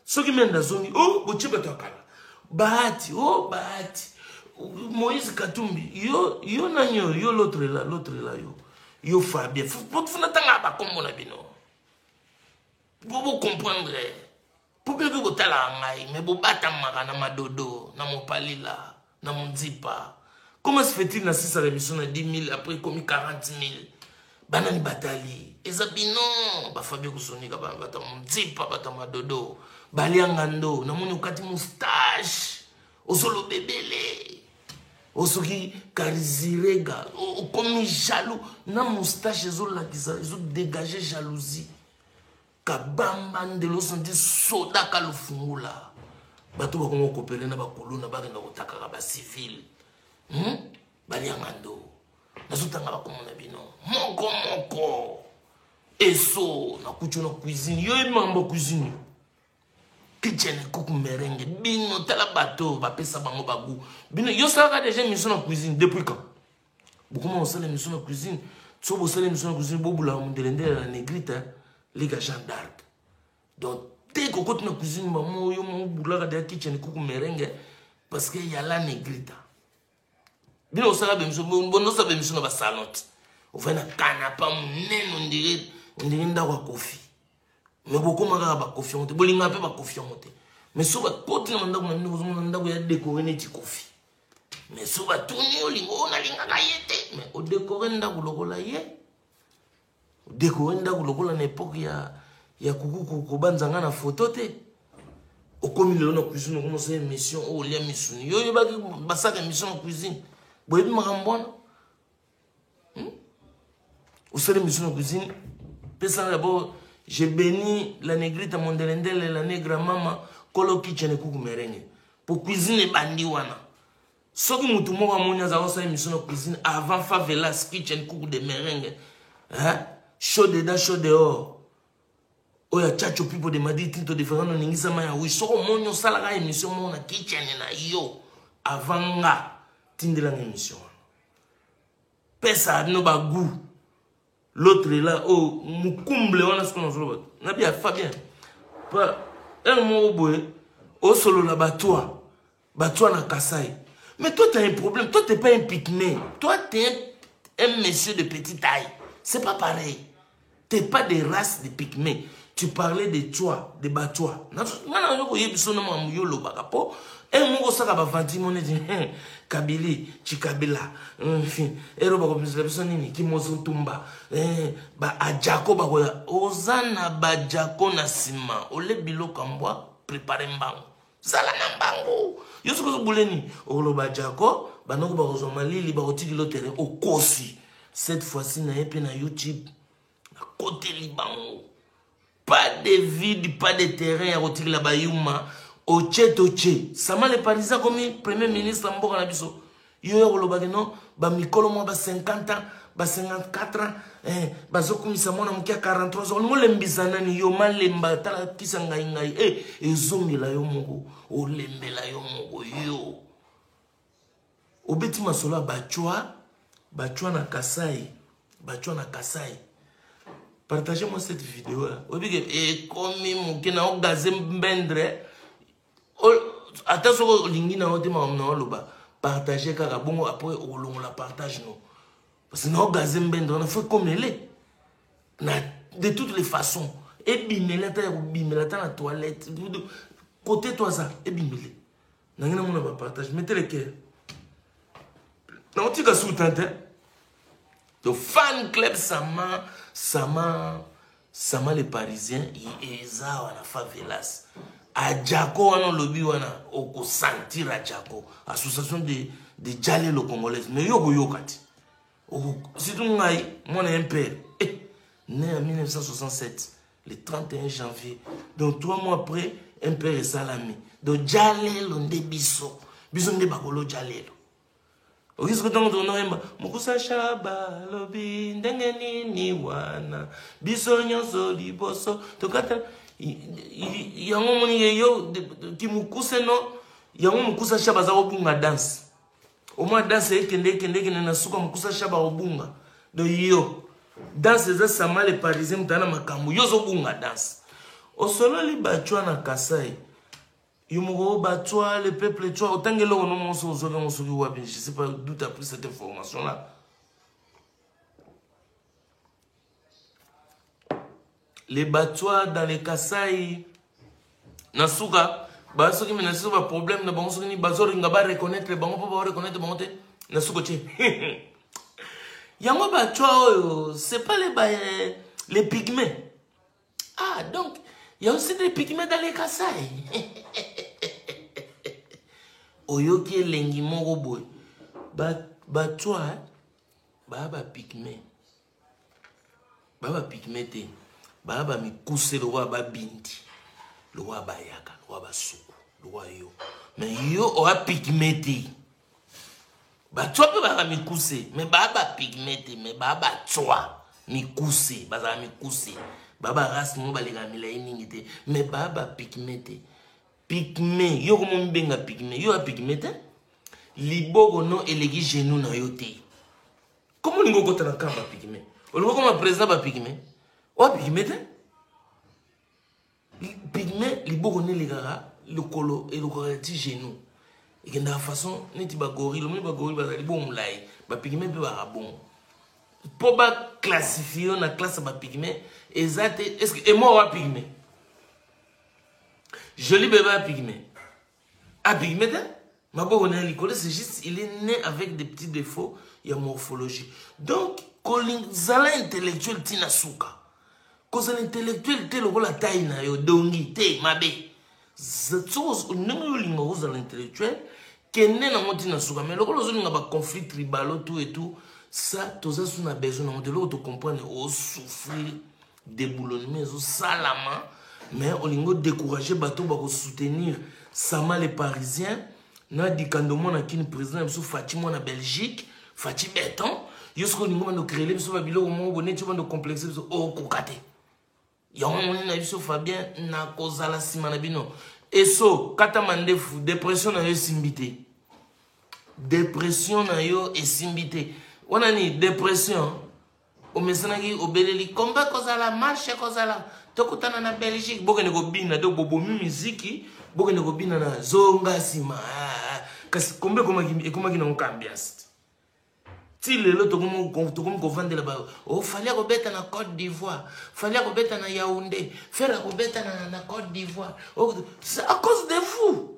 soki Mende azongi, o oh, botie bato ya kala, Bahati, o oh, Bahati, Moïse Katumbi, yo, yo nani oyo, yo l'autre là, l'autre là, yo, yo Fabien, funa tanga bakombo na bino po bocomprendre, po bino mpe botalaka ngai, me bobatamaka na madodo, na mopalila, na monzipa. Comment se fait-il nasisaka émission na 10 000, après ekomi 40 000? Banani batali? Eza bino, bafabien kosonika, bato ya monzipa, bato ya madodo, balianga ndo. Namoni okati moustache, ozoloba ebele, osoki karizirega, okomi jaloux na moustache, ezolakisa, ezodégage jalousie. Kabamba ndelo, osanti sodaka lufungula. Bato bakongo kopele na bakuluna, bakenda kotakaka bacivile, Balianga ndo, nazotanga bakombo na bino moko moko. Eso nakuti yo na cuisine, yo yebi makambo ya cuisine, yo kitchen kuku merengue. Bino tala bato bapesa bango bagu. Bino, yo salaka déjà émission na cuisine depuis quand? Bokoma kosala émission na cuisine. So bosala émission na cuisine, bobulaka mondelendele na Negrita Liga, Jean d'Arc. Donc te kokoti na cuisine, mamo yo mobulaka deya kitchen kuku merengue, parce que yala Negrita. Bino osala bémission, bonosala bémission na basalon te, ofai na canapé monene, ondire ndako ya Kofi. Me bokóma kaka bakofi yango te, bolingaka mpe bakofi yango te. Mais so bakoti na bandako na bino, bozomona ndako ya décoré neti Kofi. Mais so batuni, olingo oyo nalingaka ye te, mais odécoré ndako lokola ye, odécoré ndako lokola na époque ya kuku kobanzanga na foto te. Okomi lelo na cuisine, okomi osala émission oyo olia misuni. Yo oyebaki basaka émission na cuisine? Boyebi makambo wana? Osala émission na cuisine, pesanga d'abord. Je bénis la Negrita Mondelendele, la negra mama kolo kitchen kuku merengue, po cuisine ebandi wana. Soki motu moko amoni aza kosala émission na cuisine avant Favelas kitchen kuku de merengue, hein? Chaud dedans, chaud dehors, oyo ya Chacho Pipo de Madrid Tinto de Ferrando, oningisama ya wi. Soki omoni osalaka émission moko na kitchen na yo avant nga, tindelanga émission wana, pesa bino bagoût. L'autre là, oh, mukumble wana, soki nazoloba nabi ya Fabien pa ere moko boye, osolola batoi, batoi na Kasai. Mais toi, t'as un problème. Toi, t'es pas un pygmée, toi, t'es un monsieur de petite taille, c'est pas pareil. T'es pas des races de pygmées. Tu parlais de toi, de batois. Nga na yo koyebi so na makambo yo olobaka, mpo ere moko osaka bavanti mo neti Kabili Chikabila, ero bakomisela biso nini, Kimozo Ntumba, baajako bakoya. Oza na bajako na nsima, ole biloko ya mbwa. Prépare mbango, zala na mbango. Yo soki ozobuleni, okoloba jako bandoko bakozwa malili, bakotikila terrain. Okosi. Cette fois-ci na ye mpe na YouTube, nakoteli bango, pas de vide, pas de terrain ya kotikela bayuma. Otie totie Sama le Parisien akomi premier ministre ya mboka na biso. Yo ya kolobaki no bamikolo mwa ba 50 ans, ba 54 ans, eh, bazokumisa mwana moke ya 43 ans. Olingo olembisa nani? Yo malemba, tala kisa ngai ngai, eh, ezongela yo moko, olembela yo moko. Yo obeti masolo ya bacwa, bacwa na Kasai, bacwa na Kasai. Partagez-moi cette vidéo là. Oyebi ke ekomi moke na ogaze mbendre. Ata soki olingi na yo te makambo na oloba, partage kaka bongo. Après okolongola partage no, parce que na ogaze mbendre wana, faut ekomele na de toutes les façons. Ebimele, ata ya kobimela, ata na toilette côté to aza, ebimele. Nange namona bapartage, mettez le cœur. Nakotika sutan te. To fan club Sama, Sama, Sama le Parisien eza wana. Favelas ajako wana, olobi wana, okosentir ajako association de jalelo congolaise. Mais yo koyoka te, surtout ngai mwana MPR, eh, né en 1967 le 31 janvier, donc 3 mois après MPR esalami. Donc jalelo nde biso, biso nde bakolo jalelo. Oki soki ntango tonoyemba Mokusa Shaba, alobi ndenge nini wana, biso nyonso liboso tokata yango. Omoni yo kimokuse no yango, Mokusa Shaba aza kobunga danse. Omwa danse ekende, ekende, ekende na suka, Mokusa Shaba kobunga. Donc yo danse eza sama le parisien moto na makambo yo ozobunga danse osololi bacwa na kasai yo moko bacwa le peuple cwa otangi eloko no moso ozwaki yango soki wapi, je sais pas d'où t'as pris cette information là. Les Batwa dans les Kasai na suka ba soki mena so ba problème na bango soki ni bazoringa ba reconnaître bango mpo ba reconnaître bango te na suka tie yango Batwa oyo, c'est pas les ba les pygmées. Ah, donc il y a aussi des pygmées dans les Kasai. Oyoki elengi moko boye, Batwa baya ba pygmées, baya ba pygmées te, baya bamikuse lokola babindi, lokola bayaka, lokola basuku, lokola yo. Mais yo oya pygmée te. Batswa mpe bazala mikuse, mais baya ba pygmées te, mais baya batswa mikuse, bazala mikuse, baya ba race moko balekaka milai mingi te, mais baya ba pygmées te. Pygmée yo komo mibenga pygmée, yo ya pygmée te, liboko no eleki genou na yo te. Komo olingi okota na camp ba pygmées, olingi okoma président ba pygmées, oya pygmée te. Pygmée liboko no elekaka lokolo, elokaka ti genou, ekendaka façon neti ba gorille. Omoni ba gorille bazali bongo molai, ba pygmées mpe baka bongo. Mpo ba classifie yo na classe ya ba pygmées eza te. Est ce que emo owa pygmée? Joli bébé ya pygmée a pygmée te, maboko na ye likolo, c'est juste il est né avec des petits défauts ya morphologie. Donc kozala intellectuel ntina suka, kozala intellectuel te lokola tai na yo dongi te mabe. Ndenge oyo olinga kozala intellectuel, kende nango ntina suka. Mais lokola ozolinga ba conflit tribalo, tout et tout ça, toza su na besoin nango te. Eloko to comprendre, o souffrir, déboulonnement ezosalama, mais olingi o décourage bato bako soutenir Sama le Parisien na dikando mwana kini, président na biso Faci mwana Belgique, Faci Beton. Yo soki olingi bando créele biso babiloko moko bo neti bando complexe biso, okoka te. Yango moni na biso Fabien nakozala nsima na bino. Eso kata mandefu, dépression na yo esimbi te, dépression na yo esimbi te. Wana ni dépression omesanaki, obeleli komba kozala marche, kozala tokutana na Belgique, bokende kobina. Donc bobomi miziki, bokende kobina na zonga nsima. Ah, kasi komba ekomaki nango ka ambiance ti lelo tokomi kovandela ba o Fally akobeta na Côte d'Ivoire, Fally akobeta na Yaoundé, Ferre akobeta na Côte d'Ivoire. C'est à cause de vous.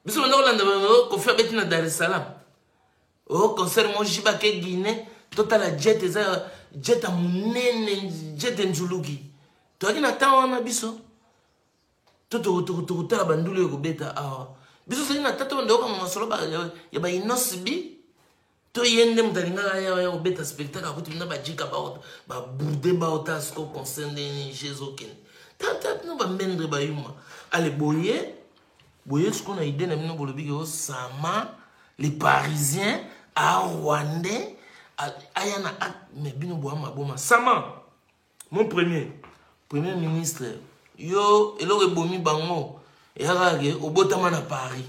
Biso banda kolanda Kofi abeti na Dar es Salaam, o concert mo jibake Guinée, totala jet, eza jet ya monene, jet nzuluki. Toyaki na temps wana, biso to tokotala bandulu oyo ekobeta awa. Biso soki na tata banda okanga masolo ya ba Innoss'B to ye nde moto alingaka ya kobeta spectacle, akuti bino bajika babude baota siko concert ndenge je ezokende. Tata bino bambendre bayuma ale boye boye siko na idée na bino, bolobi ke osama les Parisiens a rwandais aya na. Mais bino boya maboma. Sama mon premier ministre, yo eloko ebomi bango eyaka ke obotama na Paris.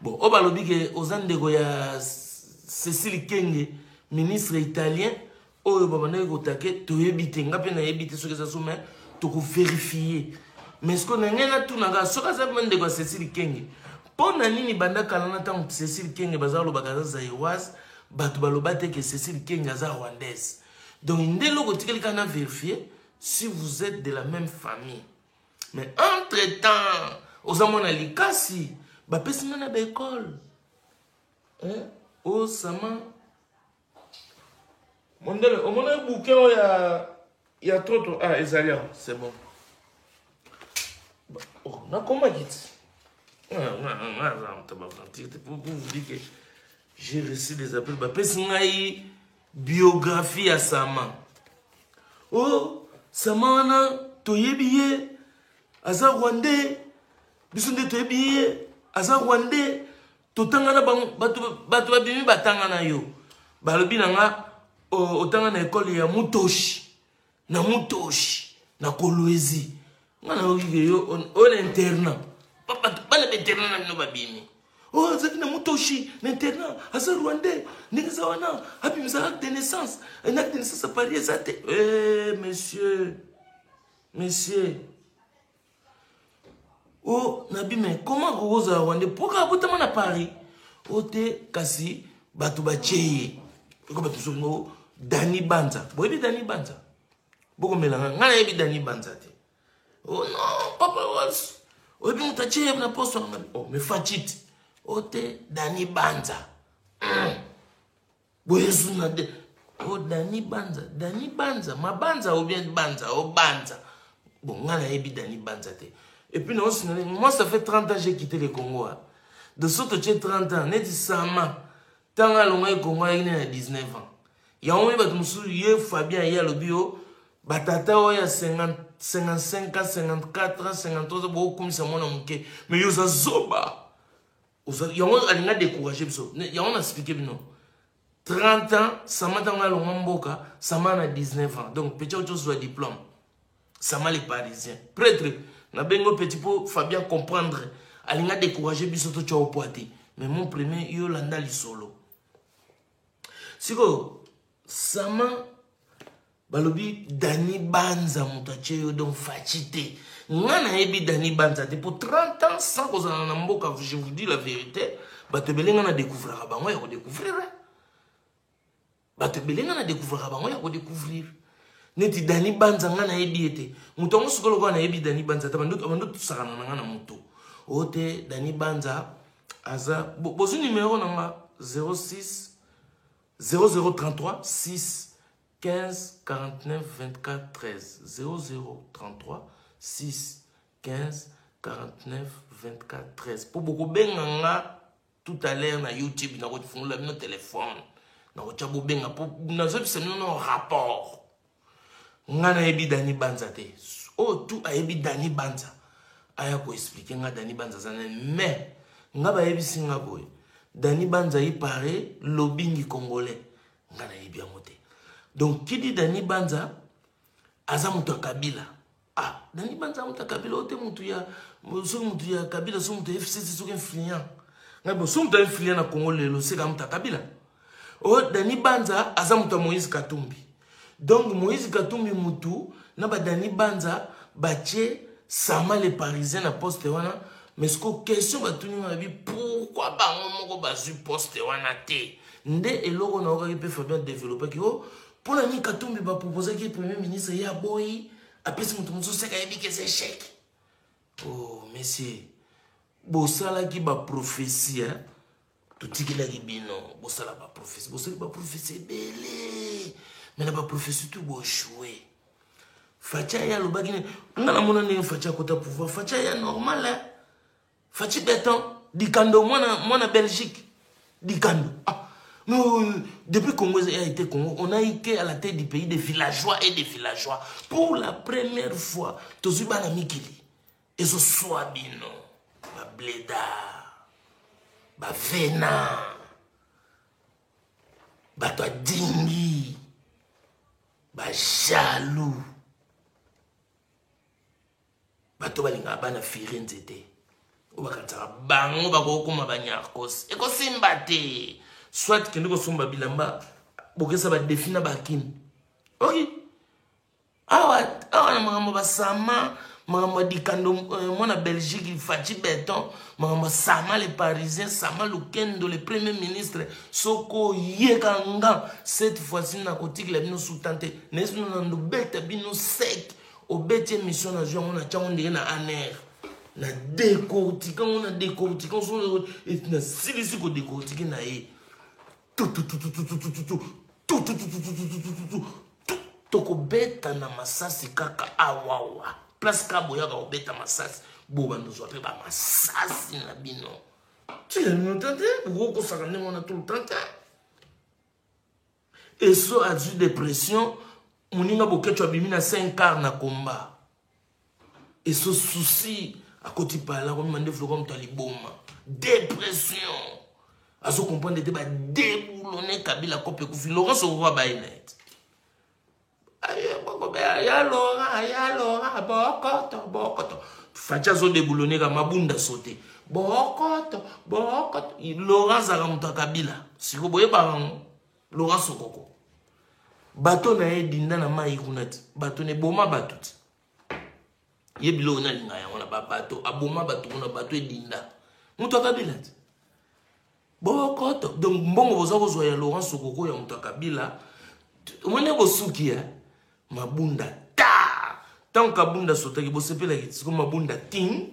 Bon, oyo balobi ke oza ndeko ya Cécile Kenge, ministre italien oyo babandaki kotake, toyebi te. Nga mpe nayebi te soki eza so, mais toko vérifie. Mais ce que na ngai natunaka, soki aza mpe ndeko ya Cécile Kenge, mpo na nini banda kala na ntango Cécile Kenge baza kolobaka aza zairoise, bato baloba te ke Cécile Kenge aza rwandaise? Donc nde eloko otikali kaka na vérifier si vous êtes de la même famille. Mais entre temps oza mwana likasi, bapesi nga na ba école osama mondele, omona bouquin oyo ya toto. Ah, ezali awa, c'est bon. Oh, nakomaki ti pour vous dire que j'ai reçu des appels, bapesi ngai biographie ya Sama. Oh, Sama wana toyebi ye aza rwandais, biso nde toyebi ye aza rwandais, totanga na bango. Bato babimi batanga na yo, balobi na nga otanga na ekole ya Mutoshi, na Mutoshi na Kolwezi. Nga nayoki ke yo oyo na internat, bana ba internat na bino babimi. Oyo oh, azalaki na Mutoshi na internat, aza rwandais, ndenge eza wana abimisa acte de naissance, un acte de naissance à Paris eza te. Eh, monsieur, monsieur, o oh, nabi, mais comment akokozala rwandais mpo kaka abotama na Paris? O te, kasi bato batie ye eko bato soki Dani Banza, boyebi Dani Banza, bokomela nga, ngai nayebi Dani Banza te. Oh non, papa was oyebi moto atie ye na poso na ngai. Oh, mais Fatshi o te, Dani Banza. Boyezu na de. Oh, Dani Banza, Dani Banza, Mabanza ou bien Banza, oh Banza. Bon, ngai nayebi Dani Banza te. Et puis, non, moi, ça fait 30 ans que j'ai quitté le Congo. Hein. De sorte que 30 ans, neti sama, ntango alongaki Congo ayaki na 19 ans. Yango moni bato mosusu, ye Fabien ye alobi yo batata oyo ya 55 ans, 54 ans, 53 ans, bokokumisa mwana moke, mais yo oza zoba. Yango alinga décourager biso. Yango na expliquer bino. 30 ans, sama ntango alongwa mboka, sama na 19 ans. Donc, petit oyo ozwa diplôme. Sama le Parisien. Prêtre, na bengo petit po Fabien comprendre. Alinga décourager biso to tya opoa te. Mais mon premier, yo landa lisolo. Sikoyo, sama balobi Dani Banza moto atie yo, donc Fatshi te. Nga nayebi Dani Banza te po 30 ans sans kozala na mboka, je vous dis la vérité, bato ebele nga na découvraka bango ya kodécouvrir. Bato ebele nga na découvraka bango ya kodécouvrir. Neti Dani Banza nga nayebi ye te. Moto yango sikoyo lokola nayebi Dani Banza te, bando tosakana na nga na moto. O te, Dani Banza aza bozwi numéro na nga 06 0033 6 15 49 24 13, 0033 6 15 49 24 13, mpo bokobenga nga tout à l'heure na YouTube, nakofungola bino telefone, nakotya bobenga mpo nazobisa bino no rapport. Nga nayebi Dani Banza te. Oyo tu ayebi Dani Banza aya koexpliquer nga Dani Banza aza nani. Mais nga bayebisi nga boye, Dani Banza ye pare lobingi congolais, nga nayebi yango te. Donc kidi Dani Banza aza moto ya Kabila. Ah, Dani Banza moto ya Kabila, oyo te moto ya soki moto ya Kabila, soki moto ya FCC, soki influent. Ngai bo soki moto ya influent na Congo lelo, seka moto ya Kabila. Oyo Dani Banza aza moto ya Moïse Katumbi. Donc Moïse Katumbi mutu na ba Dani Banza batie Sama le Parisien na poste wana. Mais ce que question batuni nga bi, pourquoi bango moko bazwi poste wana te? Nde eloko na okaki pe Fabien développaki o mpona nini Katumbi baproposaki premier ministre, ye aboyi, apesi moto mosusu, seka ayebi ke eza échec. Oh monsieur, bosalaki baprophétie, hein? Totikelaki bino bosala baprophétie, bosali baprophétie ebele, mais na baprophétie tu boéchoué. Fatshi aye alobaki nga namona ndenge Fatshi akota pouvoir. Fatshi aya normal, hein? Fatshi Béton, Dikando, mwana, mwana Belgique, Dikando. Ah, mais depuis Congo a été Congo, on a été à la tête du pays des villageois et des villageois. Pour la première fois, tozwi bana mikili ezoswa bino bablédards, bavena, bato adingi, bajaloux, bato balingaka bana Firenze te, oyo bakanisaka bango bakokoma banyarkos, ekosimba te. Soit kende kosomba bilamba, bokesa badéfis na bakini. Ok, awa awa na makambo basama, makambo ya Dikando, mwana Belgique, Fatshi Béton, makambo ya Sama le Parisien, Sama Lukendo le premier ministre. Soki oyeka nga cette fois-ci, nakotikela bino sultan te. Nayesi bino na ndobeta bino sec. Obeti émission, nazwi yango, na tiango ndenge na aner, na décortique yango, na décortique yango, nasilisi kodécortiquer na ye tututututututu, tokobeta na masasi kaka awawa place ka boyaka kobeta masasi, bo bandozwa mpe bamasasi na bino. Tika bino te te, bokokosaka ndenge wana tout le temps te. Eso azwi dépression, moninga Bokeco abimi na 5 quart na komba eso susi, akoti pala komima nde floko moto aliboma dépression, azocomprendre te badéboulonner Kabila, kope ekufi. Laurent Sokoko abayi na ye te, ya Laurent, ya Laurent bokoto bokoto. Fatshi azodéboulonner ka mabunda so te. Bokoto, bokoto. Laurent azalaka moto ya Kabila. Siko boyebaka yango. Laurent Sokoko. Bato na ye dinda na mai kuna ti. Bato na eboma bato ti. Ye biloko nalinga yango na babato. Aboma bato kuna bato edinda. Moto ya Kabila ti. Bokoto. Donc mbongo boza kozwa ya Laurent Sokoko ya moto ya Kabila. Omoni bosuki ya Mabunda ta. Tango Kabunda sotaki bosepelaki siko Mabunda ting.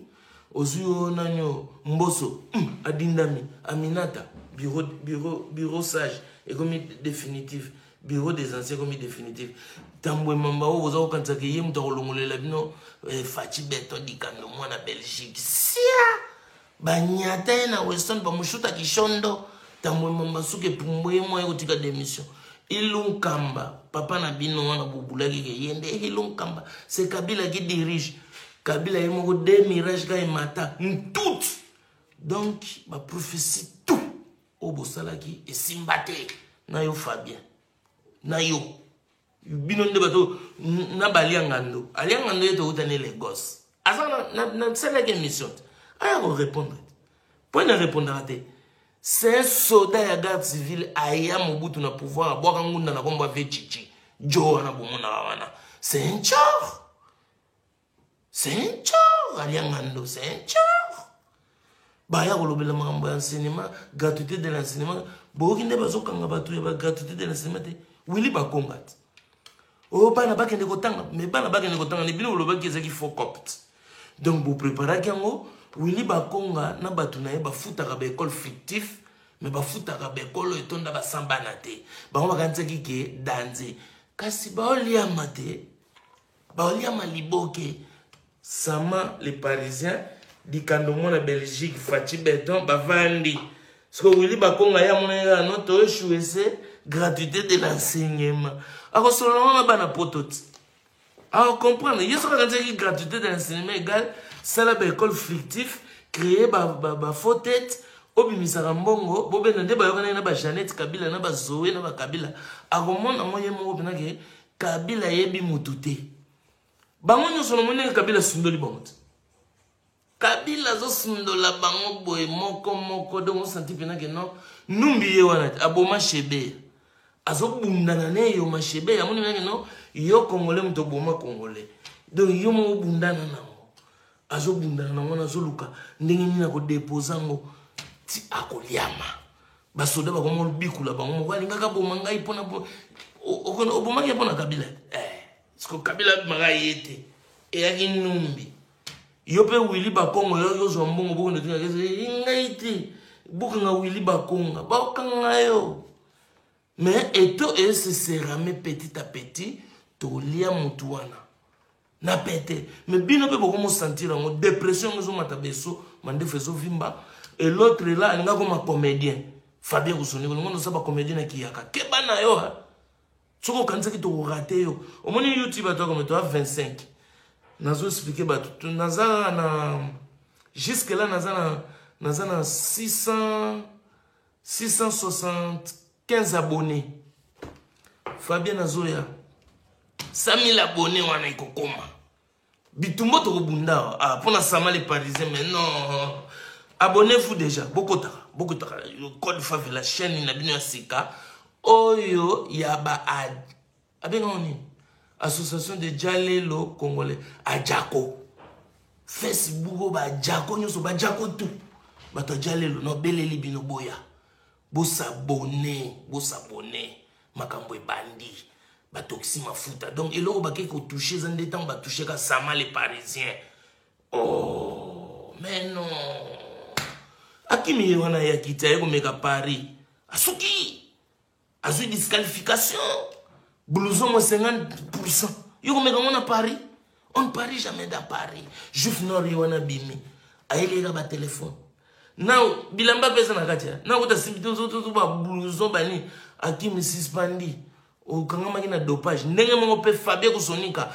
Ozwi yo nani oyo Mboso adindami Aminata bureau bureau bureau sage ekomi définitif bureau des anciens ekomi définitif. Tambwe Mamba oyo boza kokanisa ke ye moto akolongolela bino eh, Fatshi Beton Dikando mwana Belgique sia banyata ye na Weston bamushuta kishondo. Tambwe Mamba suki epumbwe ye mwa ye kotika démission. Ilunkamba papa na bino wana bobulaki ke ye nde Ilunkamba, c'est Kabila qui dirige. Kabila ye moko deux mirages ka emata tout. Donc ba prophétie tout oyo bosalaki esimba te na yo Fabien na yo bino nde bato na balia ngando alia ngando ye touta ne Lagos aza na salaki émission te aya ko répondre po na répondaka te. C'est un soldat ya garde civile aya Mobutu na pouvoir abwaka ngunda na kombo ave chichi jo wana bomonaka wana. C'est un tchor, c'est un tchor alia ngando, c'est un tchor. Baya kolobela makambo ya enseignement, gratuité de l'enseignement. Boyoki nde bazokanga bato ya ba gratuité de l'enseignement te. Willy Bakonga te. Oyo bana bakende kotanga, mais bana bakende kotanga ne bino bolobaki ezalaki faux copte. Donc bopreparaki yango. Willy Bakonga na bato na ye bafutaka ba école fictif, mais bafutaka ba école oyo etonda basambana te. Bango bakanisaki ke danze, kasi baoliama te, baoliama liboke. Sama les Parisiens Dikando mwana Belgique Fatshi Beton bavandi. Siko Willy Bakonga ya mona ya no to échoué c'est gratuité de l'enseignement. Akosolola na bana poto ti. Alors comprendre, yeso kaka nzaki gratuité de l'enseignement égale sala ba école fictif, créer ba ba, ba faux tête, obimisaka mbongo, bobenda nde bayokana na ba Jeannette Kabila na ba Zoé na ba Kabila. Akomona ngo ye moko pena ke Kabila yebi mutu te. Bango nyonso na moni Kabila sundoli bango te. Kabila azosundola bango boye moko moko, donc osanti pena ke non, numbi ye wana te, aboma Shebe. Azobundana ne yo ma Shebe, amoni pena ke non, yo Congolais moto oboma Congolais. Donc yo moko bundana nango. Azobundana nango nazoluka ndenge nini akodepose yango ti akoliama. Basoda bakoma lobikula bango moko alingaka boma ngai mpona obomaki mpona Kabila. Siko Kabila abimaka ye te. Eyaki numbi. Yo pe Willy Bakonga yo ozwa mbongo boko ndotinga kese ngai te. Bokanga Willy Bakonga, bakanga yo. Mais eto e se serame petit à petit, tolia mutu wana. Na pete. Mais bino pe boko mo sentir yango dépression nzo mata beso, mandefu ezo vimba. Et l'autre là alinga koma comédien. Fabien Kusoni, ngono saba comédien na kiyaka. Keba na yo ha. Soko okanisaki tokorate yo. Omoni YouTube ato comme toi 25. Nazo expliquer bato naza na jusque là naza na 675 abonnés. Fabien Nazoya 100 000 abonnés wana ekokoma. Bitumbo tokobunda ah pona sama les Parisiens mais non. Abonnez-vous déjà. Bokotaka, bokotaka code favela chaîne na bino ya sika. Oyo ya ba ad. Abenga oni association de Jalelo congolais Adjako. Facebook ba Adjako nyoso ba Adjako tout. Bato Jalelo no beleli bino boya. Bo s'abonner, bo s'abonner. Makambo ebandi. Batoxi mafuta. Donc eloko bake ko toucher zande tant ba toucher ka sama les Parisiens. Oh, mais non. Akimi wana ya kita yeko meka Paris. Asuki. Azui disqualification. Blouson mo 50%. Yoko meka ngona Paris. On ne parie jamais dans Paris. Juif nord wana bimi. Ayeleka ba téléphone. Now bilamba pesa na katia. Na kuta simbi to to ba blouson bani akimi suspendi. Okangamaki na dopage. Ndenge moko pe Fabien Kusonika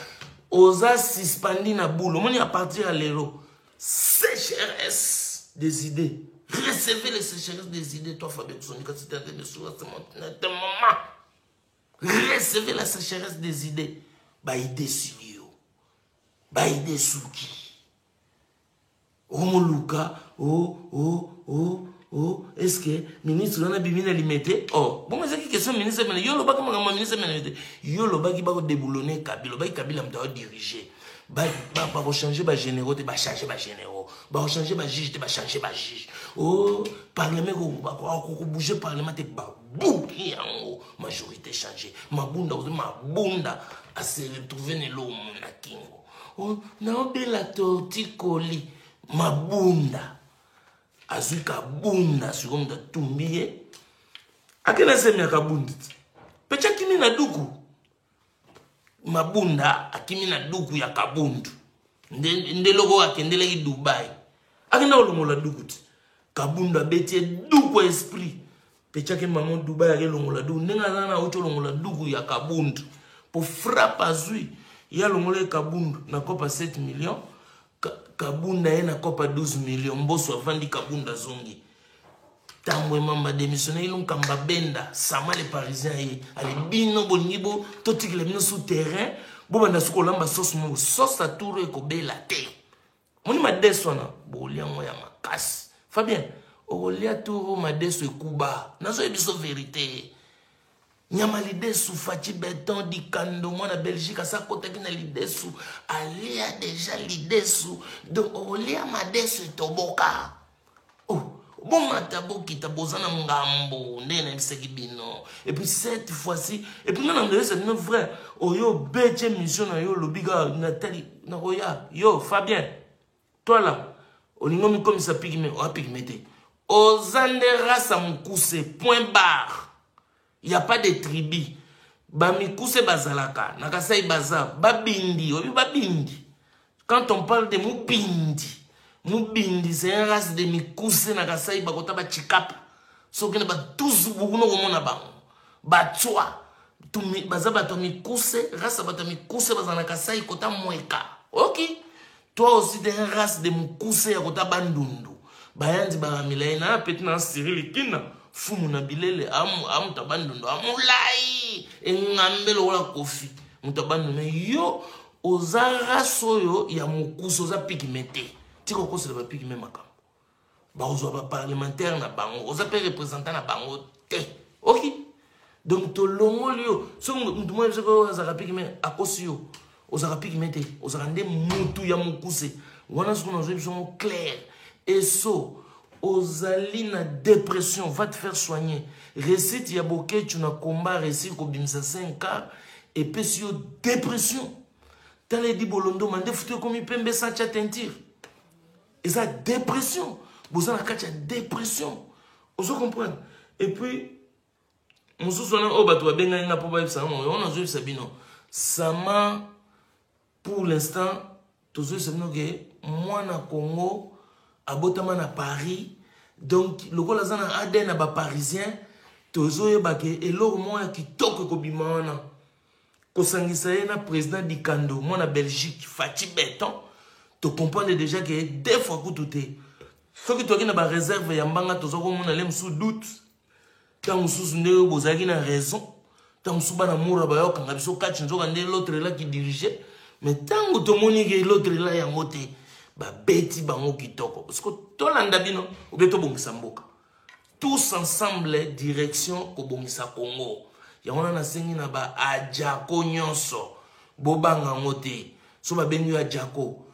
oza suspendi na boule. Omoni à partir ya lelo sécheresse des idées. Recevez les sécheresses des idées. Toi Fabien Kusonika, c'était un de sourire, c'est mon moment. Recevez la sécheresse des idées. Ba idée silio. Ba idée suki. Okomoluka o o o o est ce que ministre wana abimi na Limete? Oh, bongo ezaki question ministre mene. Yo olobaki makambo ya ministre mene te. Yo olobaki bakodeboulone Kabila, olobaki Kabila moto aodirige, bakochange bagénéraux te, bachange bagénéraux, bakochange bajuge te, bachange bajuge. O parlement, bakobouge parlement te, babuki yango, majorité change. Mabunda, Mabunda ase retrouve na elomo na kingo. Oh, naobela tortikoli. Mabunda azwi Kabunda, sikoyo moto atumbi ye, akende asemi ya Kabundi ti peti akimi na duku. Mabunda akimi na duku ya Kabundu nde eloko akendelaki Dubai, akenda kolongola duku ti Kabundu abeti ye duku ya esprit. Petiaki mama Dubai, akelongola duku ndenge aza na auti olongola duku ya Kabundu po frappe azwi ye, alongola ye Kabundu na kopa 7 millions, Kabunda ye na kopa 12 millions. Mboso avandi, Kabunda azongi ntango emamba démissionne, Ilunkamba benda sama le Parisien ye ale. Bino bolingi bo totikela bino sous terrain, bobanda soki kolamba sauce moko, sauce atour ekobela te. Moni madeso wana, bolia yango ya makasi. Fabien, okolia turo madeso ekuba. Nazoyebi biso vérité. Nyama lidesu, Faci Beton Dikando, mwana Belgique, asa akotaki na lidesu, alia deja lidesu. Donc okolia madesu etoboka. Oh, bomata bokita, boza na ngambo nde nayebisaki bino. Et puis cette fois-ci, et puis nga na ndoyesa bino vrai oyo obeti émission na yo, olobi kaka natali nakoya. Yo Fabien, toi là, olingi omikomisa pygmée, oya pygmée te, oza nde race ya mokuse, point barre. Y a pas de tribu. Bamikuse bazalaka na Kasai, baza babindi. Oyebi babindi? Quand on parle de mubindi, mubindi c'est un race de mikuse na Kasai, bakota bachikapa. Soki na batuzu bukuna, komona bango batswa baza bato ya mikuse, race ya bato ya mikuse bazala na Kasai kota Mweka. Ok, toi aussi t'es un race de mokuse ya kota Bandundu, bayandi baka milai na peti na Cyril Kina fumu na bilele amuta Bandundu, amolai engambe lokola Kofi, moto ya Bandundu. Yo oza race oyo ya mokuse, oza pygmée te. Tika okosela bapygmée makambo, bakozwa baparlementaire na bango, oza mpe représentant na bango te. Ok, donc tolongoli yo. Soki mutu moko soki oyo azalaka pygmée, akosi yo, ozalaka pygmée te, ozalaka nde mutu ya mokuse wana. Soki nazwi biso ngo clair, eso ozali na dépression, va te faire soigner. Réussite ya Bokecu na combat, réussir kobimisa 5 quart, epesi yo dépression. Tala edi bolondoma nde futu ekomi pembe sans tia teinture, eza dépression. Boza na kati ya dépression, ozo comprendre? Et puis mosusu wana oyo bato babengaki nga mpo bayebisa ngo, oyo nazoyebisa bino sama. Pour l'instant tozoyebisa bino ke mwana Congo abotama na Paris, donc lokola aza na ADN na baparisien, tozoyeba ke eloko moko ya kitoko ekobima wana, kosangisa ye na président Dikando, mwana Belgique, Faci Beton. Tocomprendre déjà ke deux fois kutu te, soki toyaki na bareserve ya mbanga, toza komona le mosusu doute. Ntango mosusu nde oyo bozalaki na raison, ntango mosusu bana mura bayokanga biso kati, nzoka nde l'autre là qui dirige. Mais ntango tomoni ke l'autre là yango te, babeti bango kitoko, parce que tolanda bino obie tobongisa mboka tous ensemble, direction kobongisa Congo. Yango wana nasengi na baajako nyonso, bobanga yango te. So babengi yo ajako,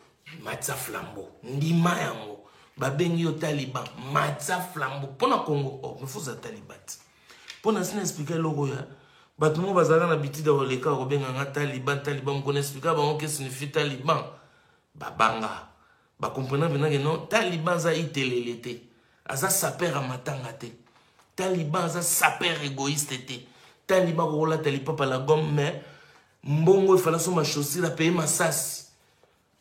matisa flambeau, ndima yango. Babengi yo taliban, matisa flambeau mpo na Congo. Oh, mefoza taliban te, mpo na sina explike eloko oyo. Bato moko bazalaka na bitida koleka kobenganga taliban, taliban. Mokona explika bango que signifie taliban, babanga bakomprena mpena ke non, taliban aza itelele te, aza sapeur ya matanga te, taliban aza sapeur égoïste te. Taliban kokolata lipapa la gomme, mais mbongo efala so machaussure, apeye masasi,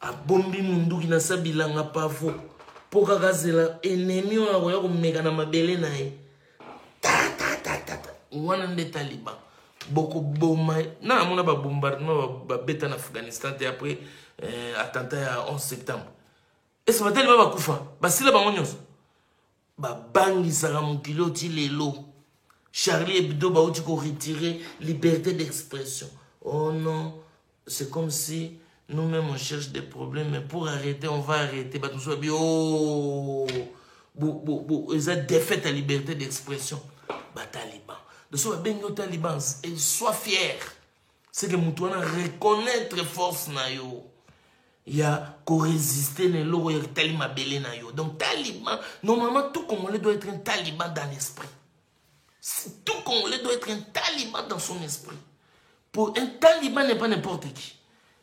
abombi munduki na sa bilanga pavo mpo kaka azela ennemi oyo akoya komeka na mabele na ye. Tatatatata, wana nde taliban. Bokoboma na namona babombardement babeta na Afghanistan te après attentat ya 11 septembre. Ese bataliban bakufa, basila bango nyonso, babangisaka mokili oyo ti lelo. Charlie Hebdo, bauti koretirer liberté d'expression. Oh non, c'est comme si Nous-mêmes, on cherche des problèmes, mais pour arrêter, on va arrêter. Bato mosusu babi, oh, bo, bo, bo, eza défaite ya liberté d'expression. Bataliban. Donc, so babengi yo taliban, et sois fier. C'est que moto wana reconnaître force na yo ya korésister na eloko ya etali mabele na yo. Donc taliban, normalement, tout Congolais doit être un taliban dans l'esprit. Tout Congolais doit être un taliban dans son esprit. Pour un taliban n'est pas n'importe qui.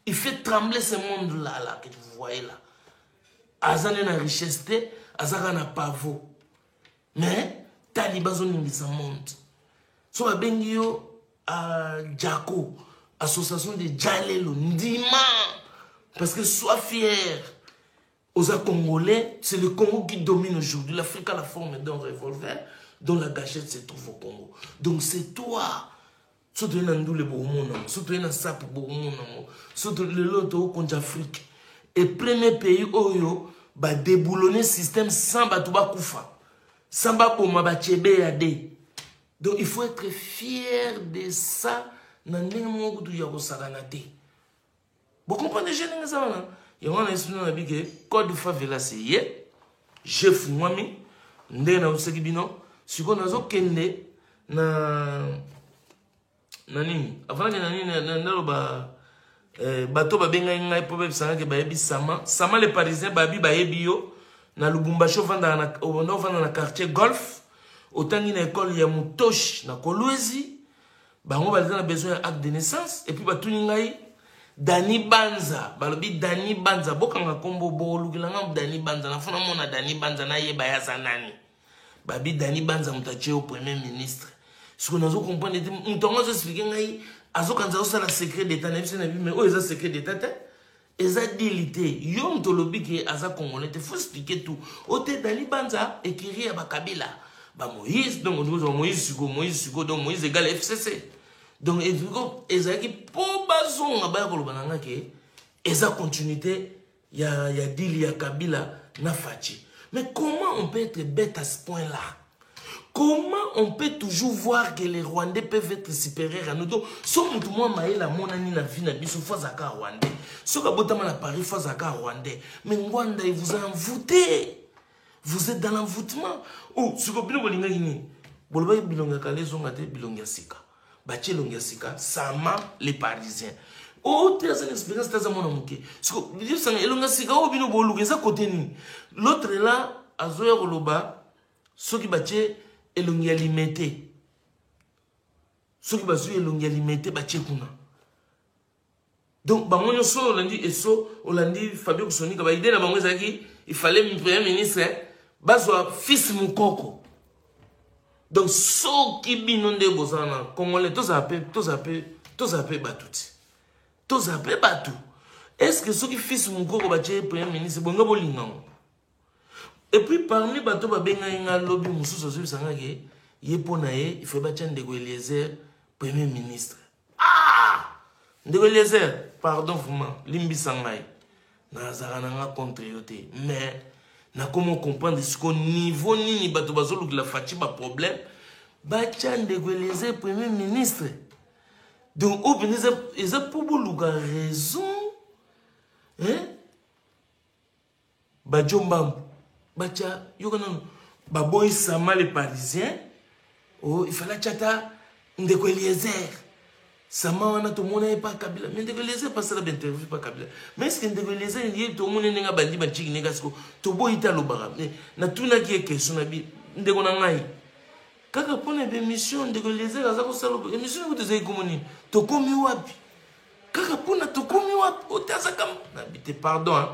Il fait trembler ce monde-là, là, que vous voyez là. Aza nde na richesse te, aza kaka na pavot. Mais taliban azoningisa monde. So babengi yo Jaco, association de Jalelo, ndima. Parce que sois fier. Aux Congolais, c'est le Congo qui domine aujourd'hui. L'Afrique a la forme d'un revolver dont la gâchette se trouve au Congo. Donc c'est toi. So toye na ndule, bokomona yango. So toye na sape, bokomona yango. So lelo tokokonza Afrique e premier pays oyo badéboulonner système sans bato bakufa, sans baboma bachebe ya de. Donc il faut être fier de ça na ndenge moko kutu ya kosakana te. Bocomprendre je ndenge eza wana. Yango wana esprit na bike code favela se ye je fungwami ndenge naosaki bino. Sikoyo nazokende na nini avant nakende na nini, naloba bato babengai ngai mpo bayebisangaki, bayebi Sama, Sama le Parisien. Babi bayebi yo na Lubumbashi, ovandaka ovanda na quartier Golf, otangi na ekole ya Mutoshi na Kolwezi. Bango baza na besoin ya acte de naissance. Et puis batuni ngai Dani Banza. Balobi Dani Banza, bokanga nkombo, bolukela nga Dani Banza. Nafuna mona Dani Banza, nayeba ye aza nani. Babi Dani Banza moto atie yo premier ministre. Sikoyo nazocomprendre te, moto yango azoexpliquer ngai, azokanisa azosala secret d'état na biso na bi. Mais oyo eza secret d'état te, eza dili te. Yo moto olobi ke aza Congolais te, faut expliquer tout. O te, Dani Banza, écurie ya bakabila, bamoïse. Donc ozwa Moïse sikoyo, Moïse sikoyo, donc Moïse égale FCC. Donc ezalaki mpo bazonga baya koloba na nga ke eza continuité ya dili ya Kabila na Fatshi. Mais comment on peut être bête à ce point là? Comment on peut toujours voir que les Rwandais peuvent être supérieurs à nous? Donc so motu mwa mayele amonani na vie na biso, fo azalaka Rwandais. Soki abotama na Paris, fo azalaka Rwandais. Mais Ngwanda, il vous a envoûté, vous êtes dans l'envoûtement. Oh, siko bino bolingaki nini? Bolobaki bilongi ya kala ezonga te, bilongi ya sika. Batie elongi ya sika, Sama les Parisiens. Oyo te aza na expérience te, aza mwana moke. Siko sanga elongi ya sika oyo bino boluka eza kote nini? L'autre là azoya koloba soki batie elongi ya Limete, soki bazwi elongi ya Limete batie kuna. Donc bango nyonso olandi eso, olandi Fabio Kusonika, baidée na bango ezalaki il fallait premier ministre bazwa fils Mokoko. Donc soki bino nde bozala na Congolais, tozala mpe, tozala mpe, tozala mpe bato ti, tozala mpe bato. Est ce que soki fils Mokoko batie premier ministre, bongo bolingango? Et puis parmi bato babengai nga lobi, mosusu azoyebisanga ke ye, mpo na ye, il faut batia ndeko Eliezer premier ministre. Ah, ndeko Eliezer, pardon, vraiment limbisa ngai, nazalaka na nga contre yo te, mais nakoma comprendre siko niveau nini bato bazolukela Fatshi baproblème. Batia ndeko Eliezer premier ministre, donc oyo mpenza eza mpo boluka raison, hein? Bajo mbambu batya yoka nano, baboyi Sama le Parisien. Oh, il fallait atya ata ndeko Eliezer. Sama wana tomona ye pa Kabila, mais ndeko Eliezer pasala bainterview pa Kabila. Mais est ce que ndeko Eliezer ye tomoni ndenge abandi bantiki ndenge siko toboyi te alobaka? Mais natunaki ye question na bi, ndeko na ngai, kaka mpona baémission ndeko Eliezer aza kosala émission kutu ezali komo nini, tokomi wapi? Kaka mpona tokomi wapi ote azaka nabi te. Pardon, hein?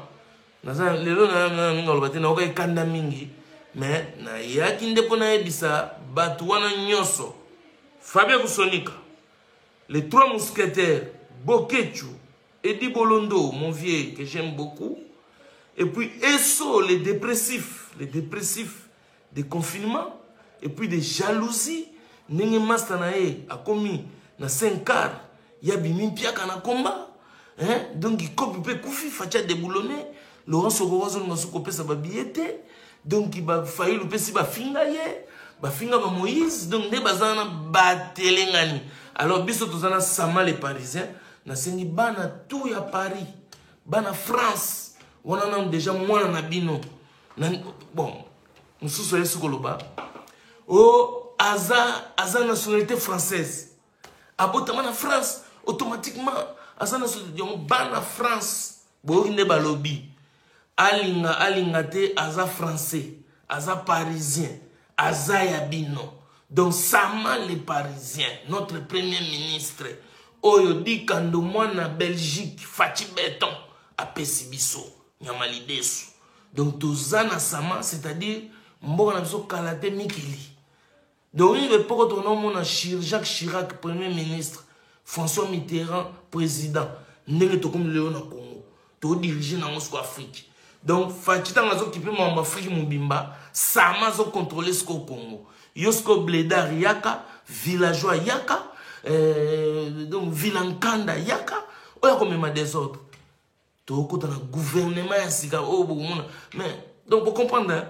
Naza lelo na mingi aloba te, nayoka ekanda mingi, mais nayaki nde mpo nayebisa bato wana nyonso: Fabien Kusonika, les trois mousquetaires, Bokechu, Edi Bolondo, mon vieux que j'aime beaucoup, et puis Esso, les dépressifs, les dépressifs de confinement et puis de jalousie, ndenge master na ye akomi na 5 quart ya bimi mpiaka na komba, hein? Donc kopi mpe kufi Fatshi adéboulonné. Laurent Sokoko azolinga soki kopesa babillet te. Donc bafayilu mpe si bafinga ye, bafinga bamoïse. Donc nde baza wana batelengani. Alors biso toza na Sama le Parisien. Nasengi bana tout ya Paris. Bana France wana nanu deja mwana na bino na, bon mosusu ayesi koloba o oh, aza aza nationalité française, abotama na France, automatiquement aza nationalité. Yango bana France boyoki nde balobi alinga alinga te, aza français, aza parisien, aza ya bino. Donc Sama le Parisien, notre premier ministre oyo Dikando mwana Belgique, Fatshi Béton apesi biso nyama lidesu. Donc toza na Sama, c'est-à-dire mboka na biso kala te mikili. Donc oyo epoko tonomona Jacques Chirac premier ministre, François Mitterrand président, ndenge tokomi lelo na Congo, todirige nango siko Afrique. Donc Fatshi ntango azokipe makambo Afrique mobimba, Sama azocontrôle siko Congo. Yo siko blédard yaka, villageois yaka, donc vilankanda yaka, oyo akomema désordre. Tokota na gouvernement ya sika oyo bokomona. Mais donc bocomprendre,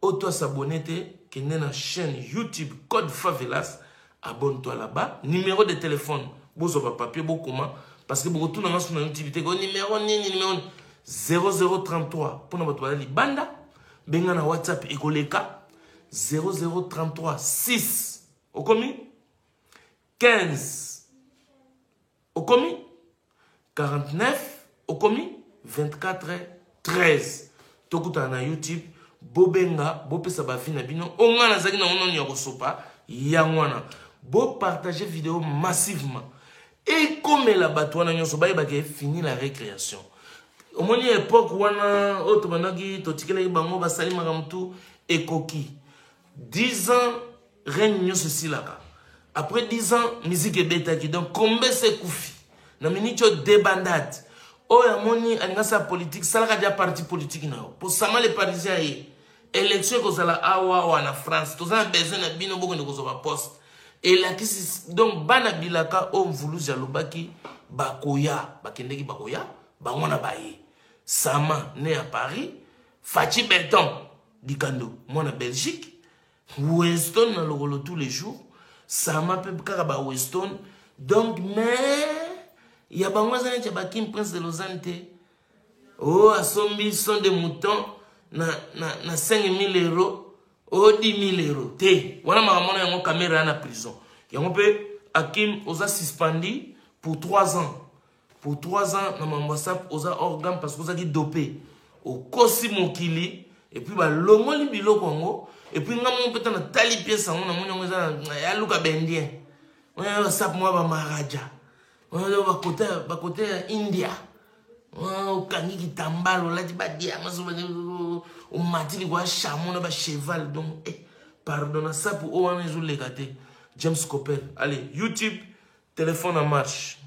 oyo to asabone te, kende na chaîne YouTube Code Favelas, abonne-toi là-bas. Numéro de téléphone, bozwa bapapier, bokoma, parce que bokotuna nga so na YouTube te ko numéro nini, numéro nini. 0033 mpona bato baza libanda, benga na WhatsApp ekoleka 0033 6 okomi 15 okomi 49 okomi 24 13. Tokutana na YouTube, bobenga, bopesa baavis na bino. O ngai nazalaki nango nanu ya kosopa yango wana. Bopartage vidéo massivement, ekomela bato wana nyonso, bayebaka fini la récréation. Omoni époque wana oyo tobandaki, totikelaki bango, basali makambo tu ekoki. 10 ans règne nyonso esilaka. Après 10 ans musique ebetaki, donc kombesa ekufi na miniti oyo. Débandade oyo amoni alingi asala politique, salaka dia parti politique na yo. Po Sama le Parisien ye, élection ekozala awa awa na France, toza na besoin na bino, bokende kozwa baposte. Elakisi donc bana bilaka oyo Mvuluzi alobaki bakoya, bakendeki, bakoya bango na baye. Sama né à Paris, Fatshi Béton Dikando mwana Belgique, Weston na lokolo tous les jours, Sama mpe kaka ba Weston. Donc mais ya bango eza neti ya bakim Prince de Lausanne te. O oh, asombi saut de mouton na 5000 euros, o 10 000 euros te. Wana makambo wana yango Kamerhe ya na prison yango mpe. Akim oza suspendu pour 3 ans, pour 3 ans na mambo ya oza organe, parce que ozalaki dopé, okosi mokili et puis balongoli biloko yango. Et puis nga moko mpe ta natali pièce yango, namoni yango eza ya luka baindien oyo basap mwa bamaraja oyo bakote ya India. Okangi kitambala, olati badiama, omati likolo ya chameau na bacheval. Donc pardon, na sapu oyo wana ezoleka te. James Copel, allez, YouTube, téléphone en marche.